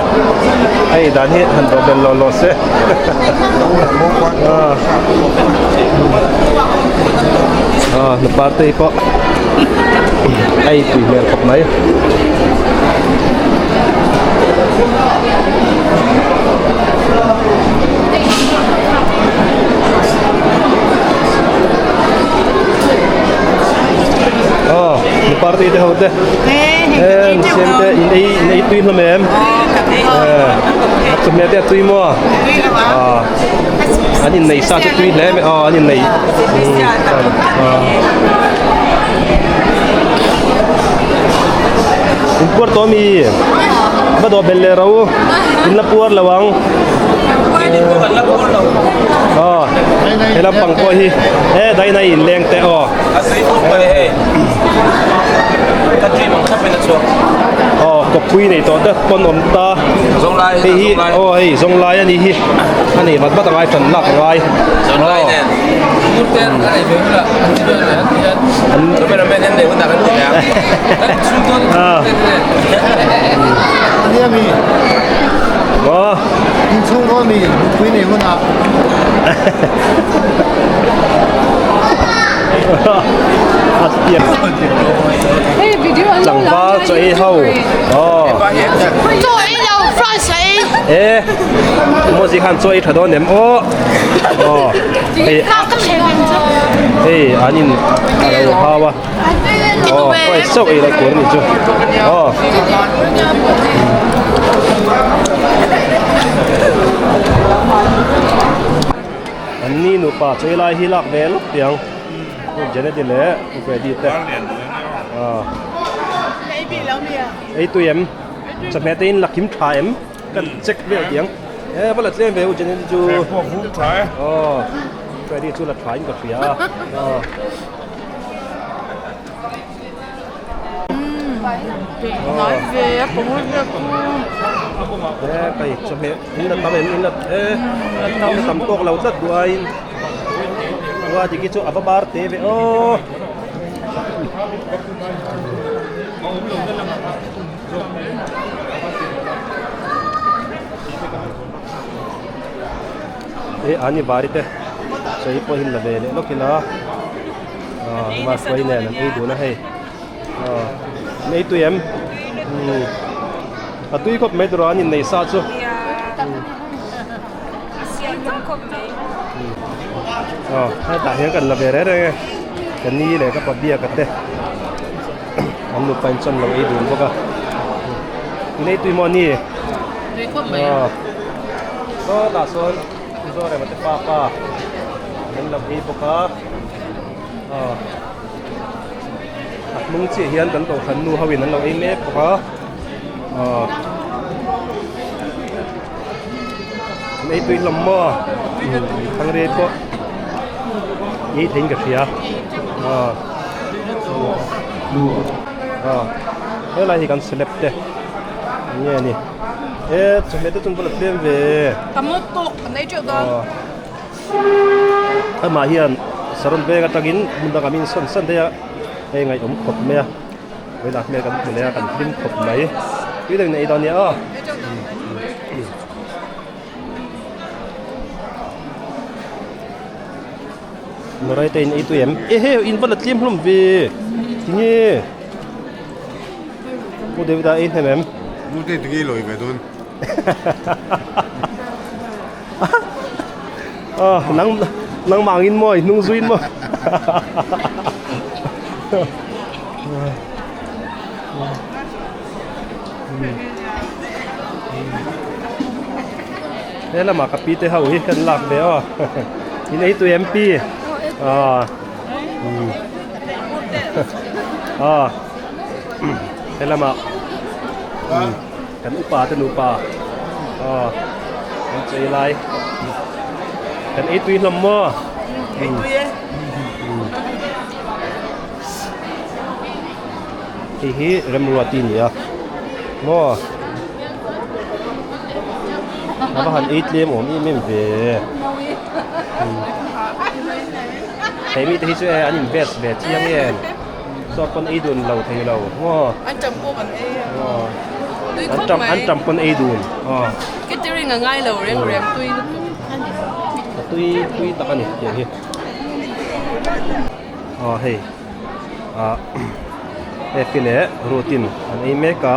hei dan hi han dawh bel law law se ah nupa te pawh a ei tui hmel khawp mai. Aw nupa te te ho te em siam te in ei in ei tui hlawm em a chawhmeh te a tui maw ah an innei sa chu tui hle mai aw an innei in puar tawh ami va dawh belh leh ro in la puar lo ang aw he lampang pawh hi e daina in leng te aw aw kawppui nei tawh te pawn awm ta hei hi aw hei zawnglai a nih hi a nei vat vat a ngai tan lak a ngai Tlangval chaw ei ho aw e Mozi khan chaw ei tha dawn em aw aw hei hei an in a lo hau a aw rice chauh ei loh tur a nih chu aw. An ni nupa chaw ei lai hi lak ve lawk teh ang Janet-i leh Freddy te ah ei tui em chawhmeh te in la kim tha em kan check vel tih ang e va la tlem ve u Janet-i chu aw Freddy chu la tha in ka hria a aw. Hei chawhmeh in la tam em in la e in la tam tawk lo tlat duh aiin ua diki chu a va bar te ve aw. E ani bari te sawi pawh hi la ve leh lawk ila. Aaa hruai nen an ei dun a hei aw an ei tui em umm a tui khawp mai tawh an innei sa chu aw hetah hian kan la ve reng reng e ka ni leh ka pa biak a te an nupa in chuan lo ei dun bawk a in ei tui maw ni aw sawtah sawn Zorema te papa an lo ei bawk a. Aw a hnung chiah hian kan kohhran nu ho in an lo ei mek bawk a aw an ei tui hlawm maw thangriai pawh ei theiin ka hria aw aw helai hi kan celeb te eng nge ni e chawhmeh te chu an va la tlem ve aw. Amah hian saron veng atangin hmun dangah min sawn san daih a, hei ngaihawm khawp mai a, vawilah hmel kan hmu leh a kan hlim khawp mai, tui deuhin a ei dawn nia aw. Nawrei te in ei tui em? Ehe in va la tlim hlawm ve tinge? Pu David-a ei hnem em? Pu te tinge i lawi ve dawn? Aw nang nangmah angin maw i hnung zuin maw? He lamah ka pi te ho hi kan lak ve aw in ei tui em pi aw aw he lamah kan upa te nupa aw an chei lai kan ei tui hlawm maw ei tui e Hei hi Remruati a ni a maw a va han ei tlem awm em em ve hei mite hi chu e an invest ve chiang em saw pawn ei dun lo thei lo maw an tam pawh kan ei tui an tam an tam pawn ei dun aw catering a ngai lo reng reng tui lutuk a tui tui tak a ni tiang hi aw hei. ah Efi leh Ruth-in an ei mek a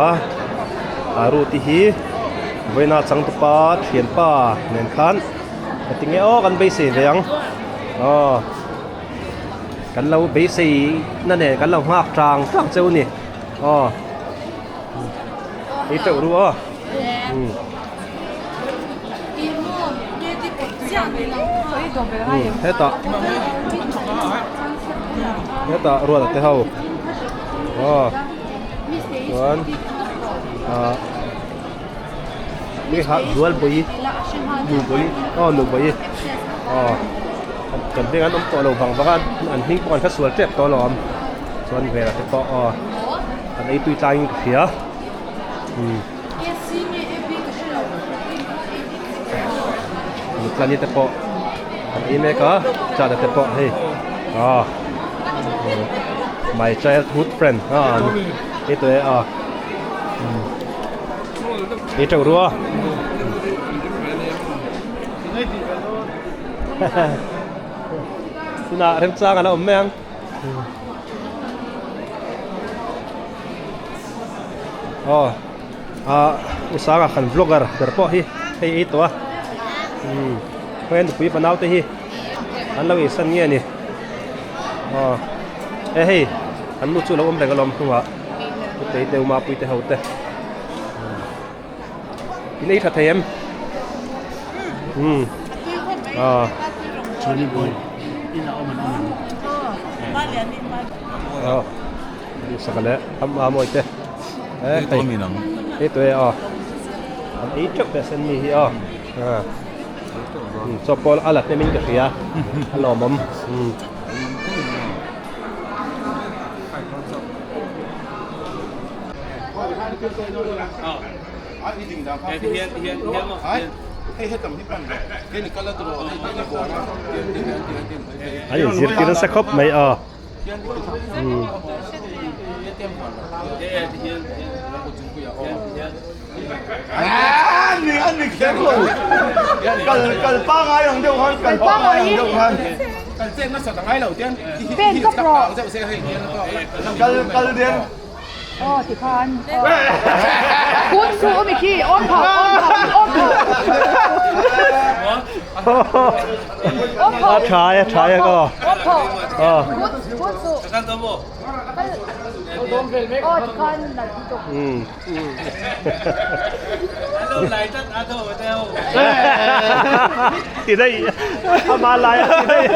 ah Ruth-i hi vawiina changtupa thianpa nen khan ka ti nge aw kan beisei ve ang aw kan lo beisei na nen kan lo nghak tang tang cheu a ni aw ei teuh ru aw umm. Hetah hetah ruat te ho aw chuan ah mi kha zual bawi nu bawi aw nu bawi aw kan veng an awm tawh lo vang vang a an hming pawh an hre sual tep tawh alawm chuan vela te pawh aw an ei tui tlangin ka hria umm. Nutlani te pawh an ei mek a chana te pawh hei ah my childhood friend a an ei tawh e a ei teuh ru a tunah remchang a la awm mai ang. Aw ah usanga kan vlogger ber pawh hi hei ei tawh a umm khawiah nupui fanau te hi an lo insan nge a ni aw e hei an nu chu a lo awm reng alawm hnungah putei te uma puite ho te in ei tha thei em umm aw aw. Duhsaka leh am a mawi te eh hei hei tawh e aw an ei teuh teh sen mi hi aw chaw pawl a la hnem in ka hria a lawmawm umm. An inzirtir nasa khawp mai aw. Aw ti khan kun su awm i khi awm phauh awm phauh awm phauh awm phauh a tha e tha e aw awm phauh aw kun kun su aw ti khan nalh lutuk um ti daih ama lai a ti daih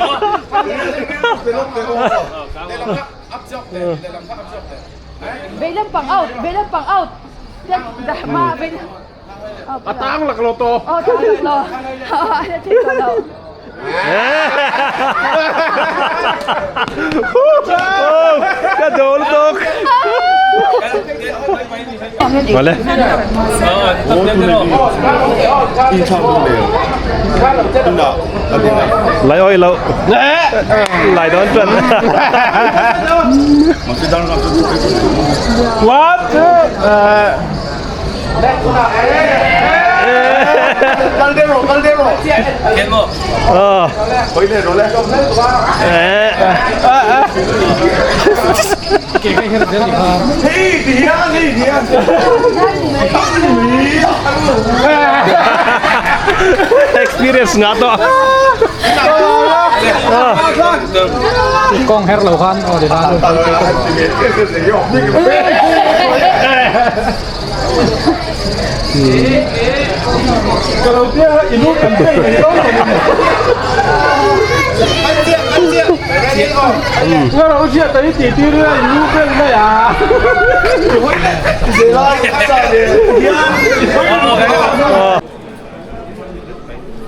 Vei lampang out, vei lampang out. Ma vei A tang lak lo to. Oh, tang lak lo. A thei tawh lo. Ka dol tuk. Vale. Lai oi lo. Lai don chuan. What? Ờ. Experience ngah tawh. Kawng her lo khan aw ti khan.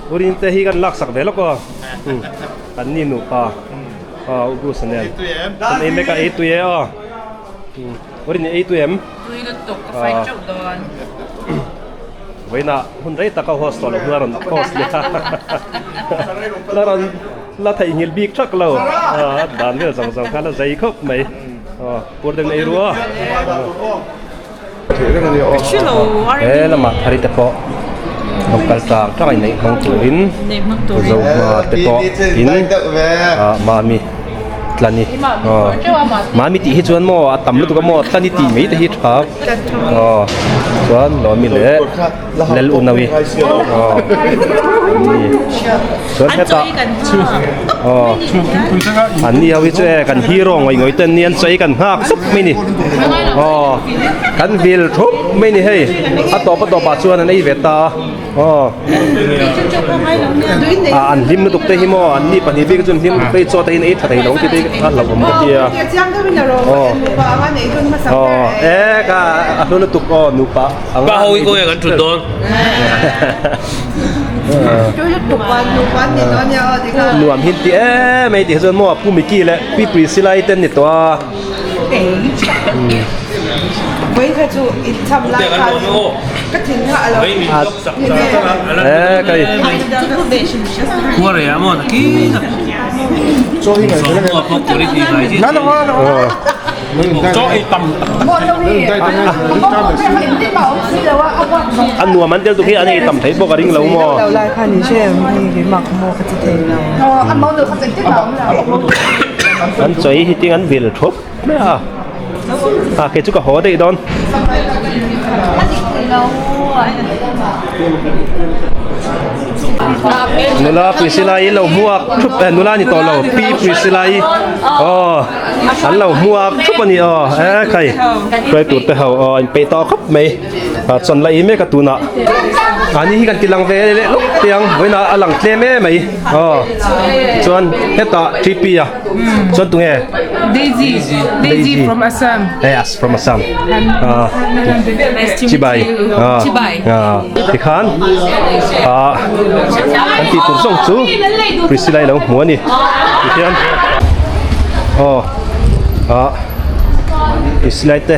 Urin te hi kan laksak ve lawk aw kan ni nupa u Bruce nen kan ei mek a ei tui e aw Urin i ei tui em? Tui lutuk ka fight teuh dawn. Vawiinah hun rei taka host tawh loh hun a rawn host leh a, la rawn la theihnghilh bik thak lo, a dan vel zawng zawng kha la zei khawp mai, pur deuhin ei ru a. He lamah thari te pawh lo kal tang tang a inneih hmang turin Zohma te pawh in Mami. Tlani aw Mami tih hi chuan maw a tam lutuk a maw Tlani tih mai te hi tha aw chuan Lawmi leh Lel Unawi aw ni chuan hetah aw an ni ho hi chu e kan hero ngawih ngawih te an ni an chawi kan nghak sup mai ni aw kan vil thup mai ni hei a tawp a tawpah chuan an ei ve ta a. Aw ah an hlim lutuk te hi maw an ni pahnih bik chu an hlim lutuk te hi chaw te hi an ei tha thei lo tih te hi a hlauhawm ka tia aw aw e ka a hlu lutuk aw nupa pa ho hi kawng kan thut dawn nuam hin ti em mai tih chuan maw pu Mickey leh pi Priscilla i te an ni tawh a. A nuam an tel tuk hi an ei tam thei bawk a ring lo maw. An chawi hi ting an vil thup mai a a kei chu ka haw daih dawn. Nula Priscilla i lo hmuak thup eh nula ni tawh lo pi Priscilla i aw an lo hmuak thup a ni aw e khai hruai tur te ho aw in peih tawh khawp mai. Chawn la i mek a tunah a ni hi kan ti lang ve leh lawk te ang vawiinah a lang tlem em mai aw chuan hetah TP a chuan tunge Daisy Daisy from Assam yes from Assam ah chibai ah ah tikhan ah an tih tur zawng chu Priscilla i lo hmu a ni tihian aw ah Priscilla te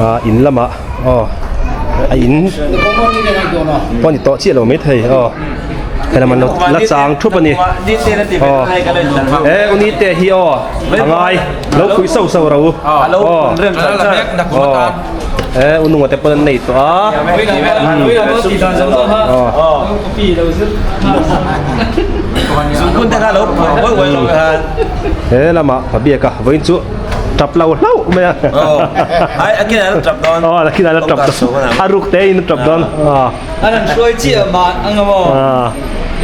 ah in lamah aw a in pawh a ni tawh chiah lo maithei aw helam an lo la chang thup a ni aw he uni te hi aw a ngai lo pui sauh sauh ro aw aw he ununga te pawn an nei tawh a aw. He lamah Pabiaka vawiin chu tap lo hlauh mai a. Ai a kinah la tap dawn. Aw a kinah la tap dawn. A ruk te in a tap dawn. An han hruai chiah mah ang a maw.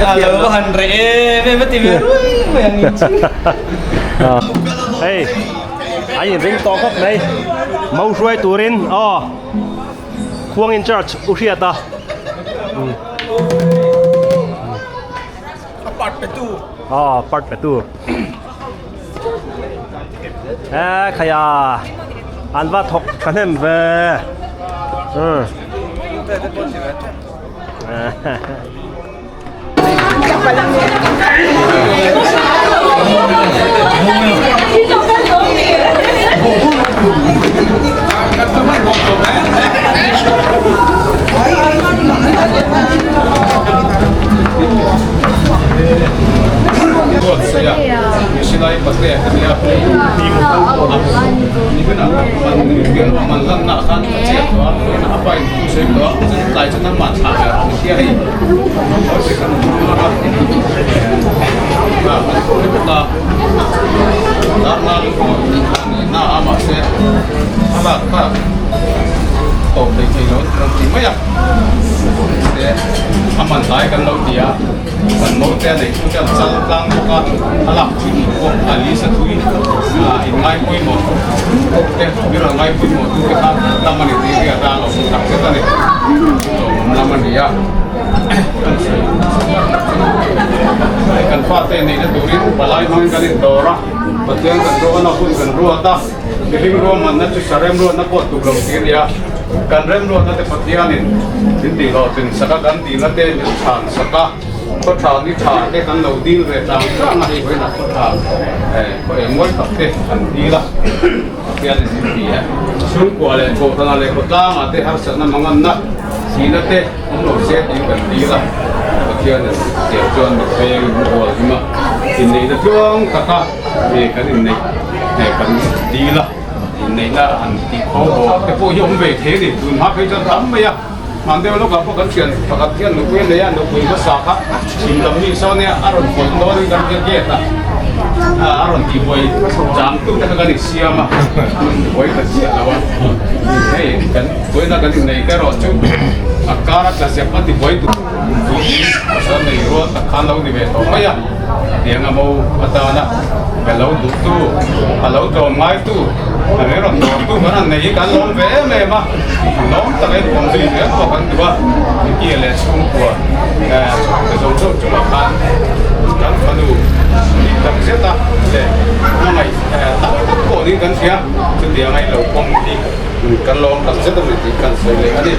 A lo va han reh em em a ti ve rui mai ang in chu. Hei an inring tawh khawp mai. Mo hruai turin aw Khuang in charge u hriat a. A part pe tu. Aw part pe tu. He khaya an va thawk thahnem ve. Thlalak kha tawp thei thei lo rawn ti mai a, mahse a man lai kan lo ti a, kan naute a neih chu te an chal tlang bawk a, thlalak thin pawh a lisa thui a inngai pawimawh te mi rawn ngai pawimawh tu te kha lam a ni tih hi a tan awm tak zet a ni, lawmawm lam a ni a, kan sawi kan fate neihna turin palai hmangin kan indawr a, Pathian kan ruahna hun kan ruat a. Mihring ruahmanna chu sa remruatna pawh tuk lo tih a ni a, kan remruatna te Pathianin min tihhlawhtlin sak a, kan dilna te min chhan sak a, khaw tha ni tha te kan lo dil ve tlang tlang a, hei vawiinah khaw tha khaw eng mawi tak te kan dil a, Pathianin min ti a, chhungkua leh kohhrana leh khawtlangah te harsatna manganna thihna te awm lo se tiin kan dil a, Pathianin tiang chuan mit veng in hual him a, inneihna tluang taka. Hei kan inneih eh kan dil a, inneihna han tih khaw haw te pawh hi awm ve thei a ni. Tun hma phei chuan tam mai a, hman deuh lawkah pawh kan thian pakhat hian nupui a nei a, nupui hmasa kha chhim lam mi sawn nia a rawn pawlh dawn in kan hria gate a, a rawn tih buai chang tu te kha kan insiam a, buai ta chiah lo a. Hei kan buaina kan inneih te erawh chu a kar a tla zep a ti buai tur. Puiin pasal nei rual tak khan lo ni ve tawh mai a, tiang a mo atana ka lo duhtu, a lo tlawm ngaitu, a min rawn dawrtu kan han nei hi kan lawm ve em em a, lawm taka in pawm zui zel pawh kan duh a, Mikia leh chhungkua chhungte zawng zawng chungah khan kan fanu nih tak zet a leh hmangaih tak tak pawh niin kan hria, chutianga i lo pawm hi. Kan lawm tak zet a ni tih kan sawi leh a ni.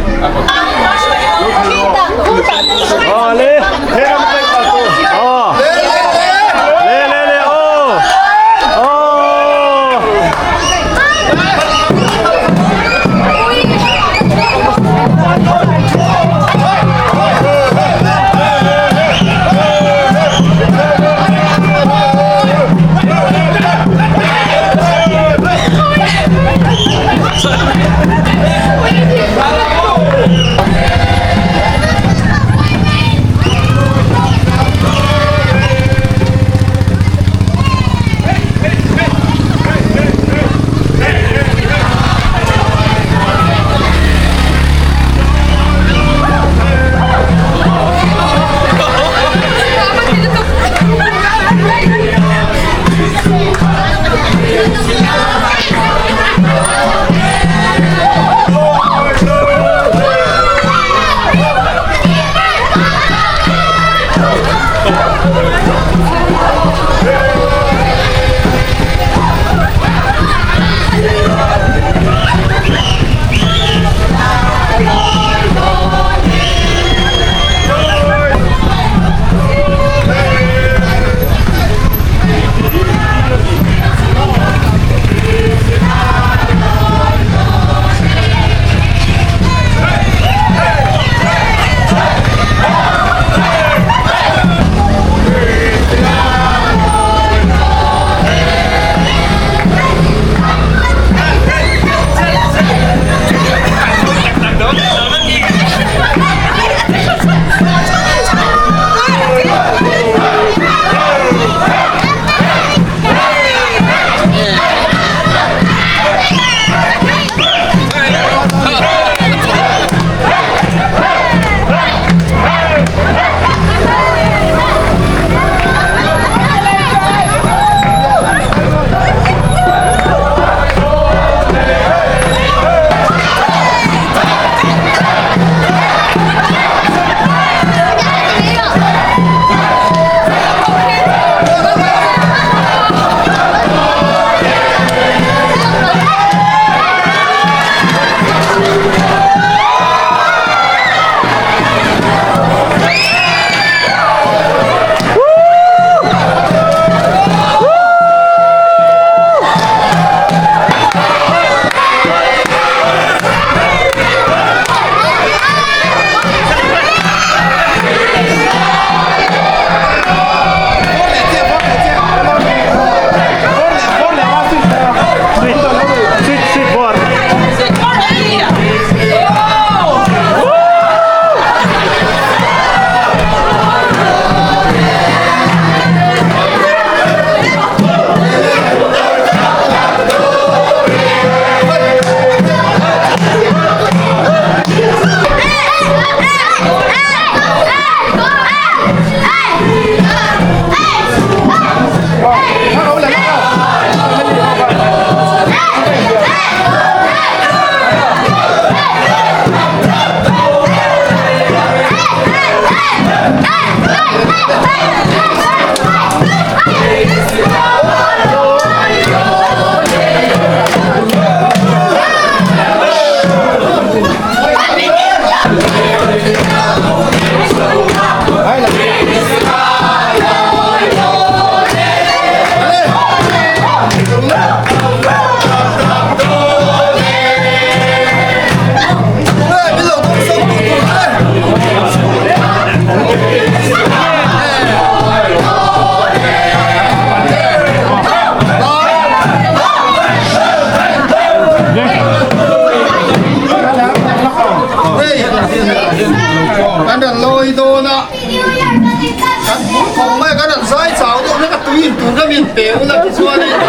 chuanin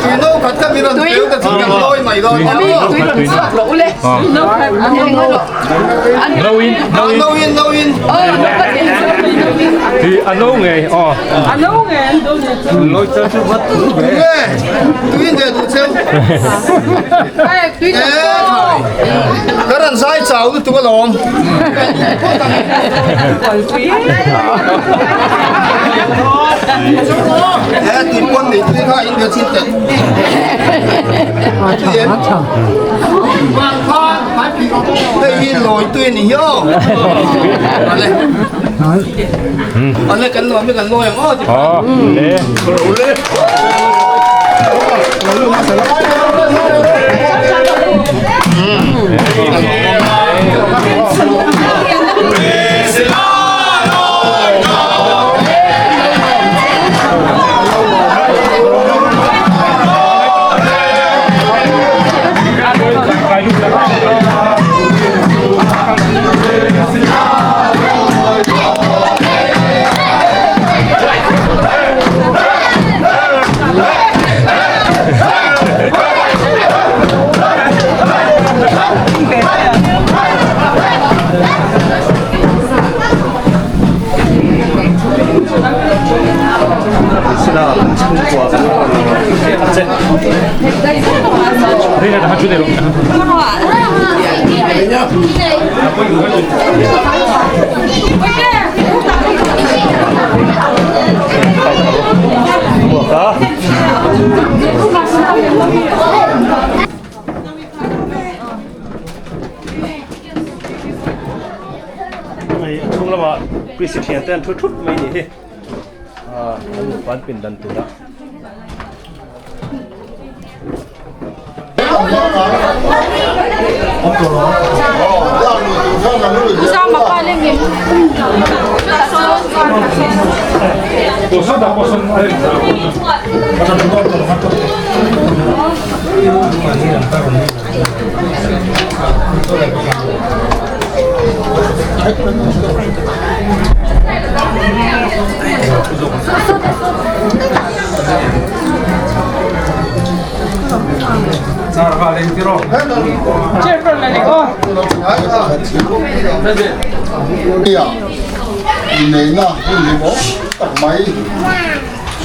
tui no khat kha min rawn peu ta chu kan lawi mai dawn nia aw. Tui rawn chhuak rawh ule. No khat an eng a rawh. No in no in. No in no in. Thì a no ngei aw. A no ngei an do ne chu. Loi chal chu vat thu ve. Tui in ve duh cheu. Tui tak aw. Ka rawn zai chau lutuk alawm. He tui pawn nei tui kha in ve chhin teh. Hei hi lawi tui a ni hi aw. Ale. Ale kan nuam hi kan lawi ang aw. Le. Hei a chhung lamah Christy thian te an thu thut mai ni hi ah an nupa an pindan tur a. Inneihna hun hlimawm tak mai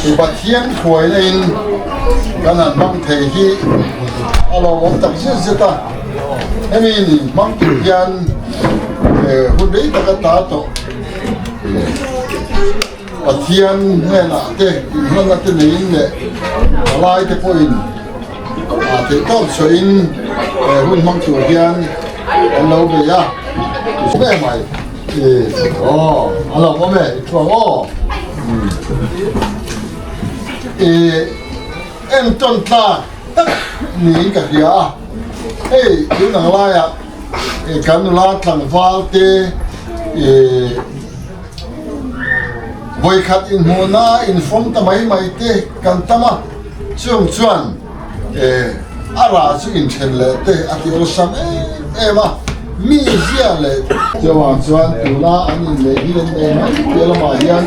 i Pathian thuaina in kan han hmang thei hi a lawmawm tak zet zet a, hemi ni hmang tur hian hun rei tak a ta tawh. Pathian hnenah te inhlanna te neiin leh palai te pawhin theih tawp chhuahin he hun hmang tur hian an lo bei a. Hle mai. Aw, a lo awm e, i thuang aw. I entawn tlak tak niin ka hria a. Hei, tun ang laiah kan nula tlangval te i Vawikhat inhmuhna infawm ta mai mai te kan tam a, chung chuan a rah chu inthen leh te a ti awlsam em em a, mi zia leh chuvang chuan tuna an inneih hi an nei mai piah lamah hian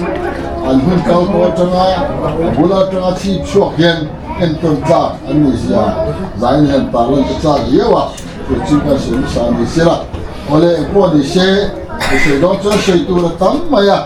an hun kal tawh atanga a bul atanga chhip chhuak hian entawn tlak an nih zia zain hian tarlan ta chak riau a, chu chu kan sawi nasa a ni sela. Awle engpawh ni se i sawi dawn chuan sawi tur a tam mai a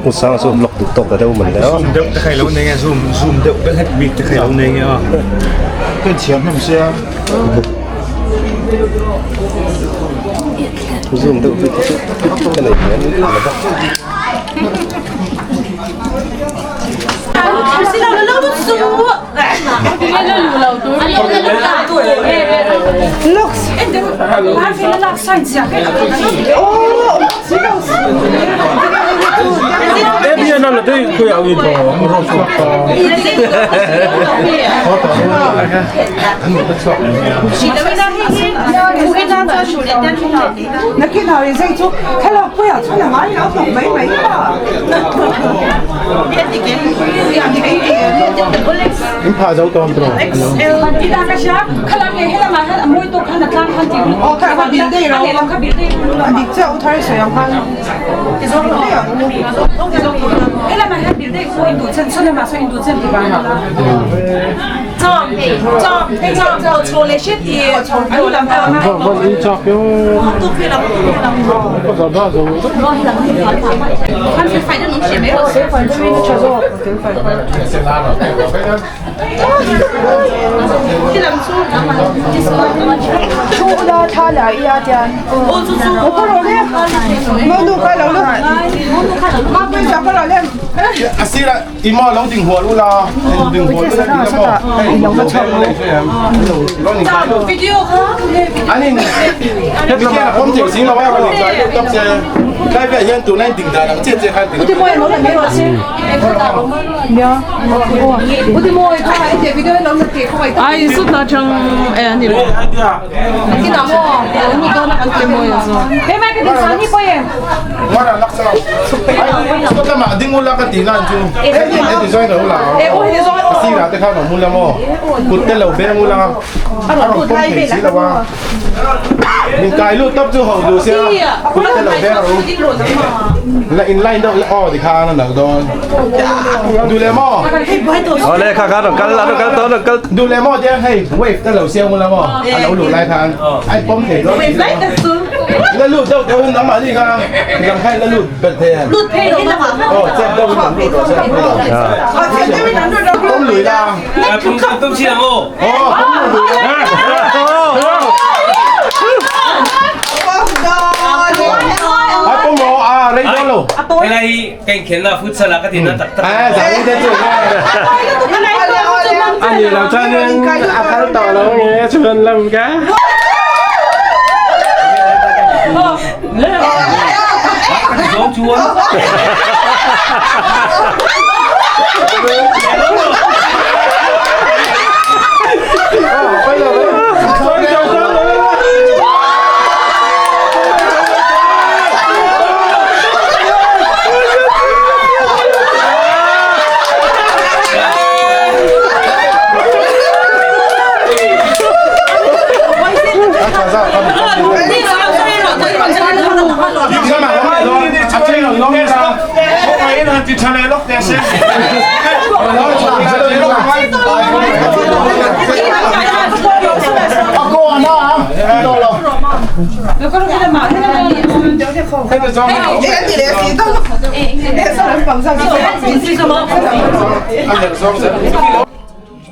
Hmun sangah chuan vlog duh tawk ta deuh man le aw. Zoom deuh te kha i lo nei nge zoom zoom deuh belh hlek bik te kha i lo nei nge aw. Ka inchhiar hnem sia. Zoom deuh bik te chu ka nei ve a ni lo va. In pha zo tawm tawm. A sirah i maw lo ding hual ula ding hual ula ti maw hei lo anin heti a pawm thei zing lo a rawn inkai deuh tawp che tlai velah hian tuna in ding dan ang chiah chiah khan ti Lamah ding ula ka tih nan chu heti zawng in ula a sirah te khan awm ula maw kut te lo beng ula a rawn pawm thei si lo a min kai lut tawp chu ho duh sia kut te lo beng rawh u la in line deuh la aw tikhan a nalh dawn duh leh maw Awle kha kha rawn kal a rawn kal tawh rawn kal duh leh maw tia hei wave te lo siam ula maw a lo luh lai khan a in pawm thei dawn si lo. La lut deuh deuh in nangmah ni kha lang kha in la lut belh thei em? Lut phei lo Oh, chep deuh in an lut rawh se. Pawm lui la. Pum pum chi ang aw. Oh, pawm lui la. Ai pawm rawh a rei dawn lo. Helai hi ka inkhelna futsal ah ka ti na tak tak. Eh, zan te chu. Ani lo chuanin a phal tawh lo nge chuan lam ka. Zawng chuan.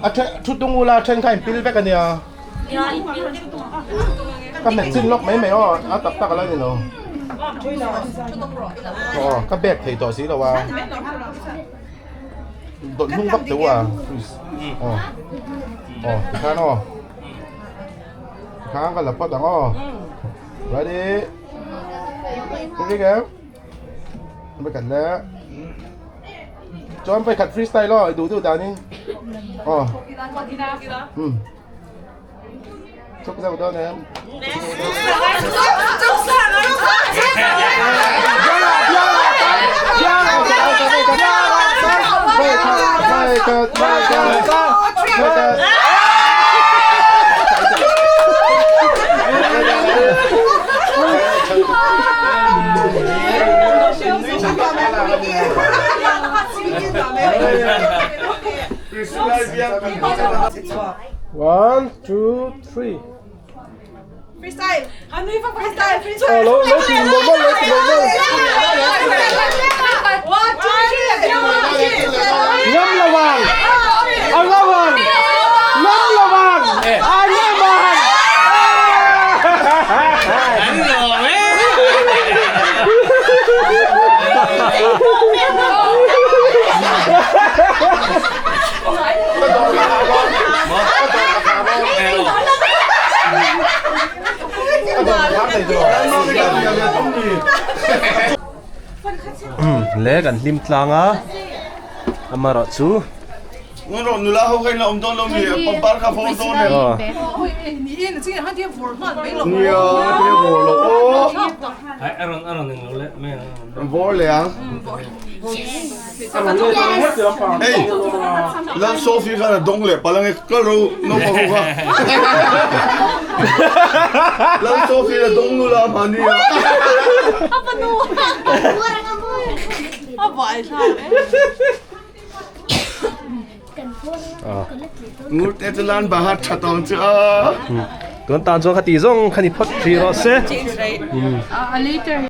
A thu tung ula then kha in pil vek ania. Ka hmet chin lawk mai mai aw a tak tak ala ni lo. Aw ka bag thei tawh si lo a. Dawt hnung vak teuh a. Aw. Aw tikhan aw. Tikhan ka la phawt ang aw. Ready. Ready ke? Vai khat le. Chuan vai khat freestyle aw i duh duh danin. Aw. Um. Chuk zauh dawn em? Vai khat vai khat vai khat. One, two, three. Freestyle. Freestyle. Freestyle. Ờ, lố, lố thì một môn, lố thì một môn. One, two, three. Ngâm là vàng. À, ngâm vàng. Ngâm là vàng. À, ngâm vàng. Anh rồi ấy. Le kan hlim tlang a amarawh chu Nula ho kha in la awm dawn lo mi pangpar kha fawm dawn em? Nia te vawr lo aw. Vawr leh ang. Hei Lal Sophie khan a dawng leh palh ange kal ro naupang ho kha. Lal Sophie a dawng nula mahni a. Ngurte chu lan bahar tha tawng chu a. Tun tan chuan khati zawng kha ni phawt hrih rawh se. A later.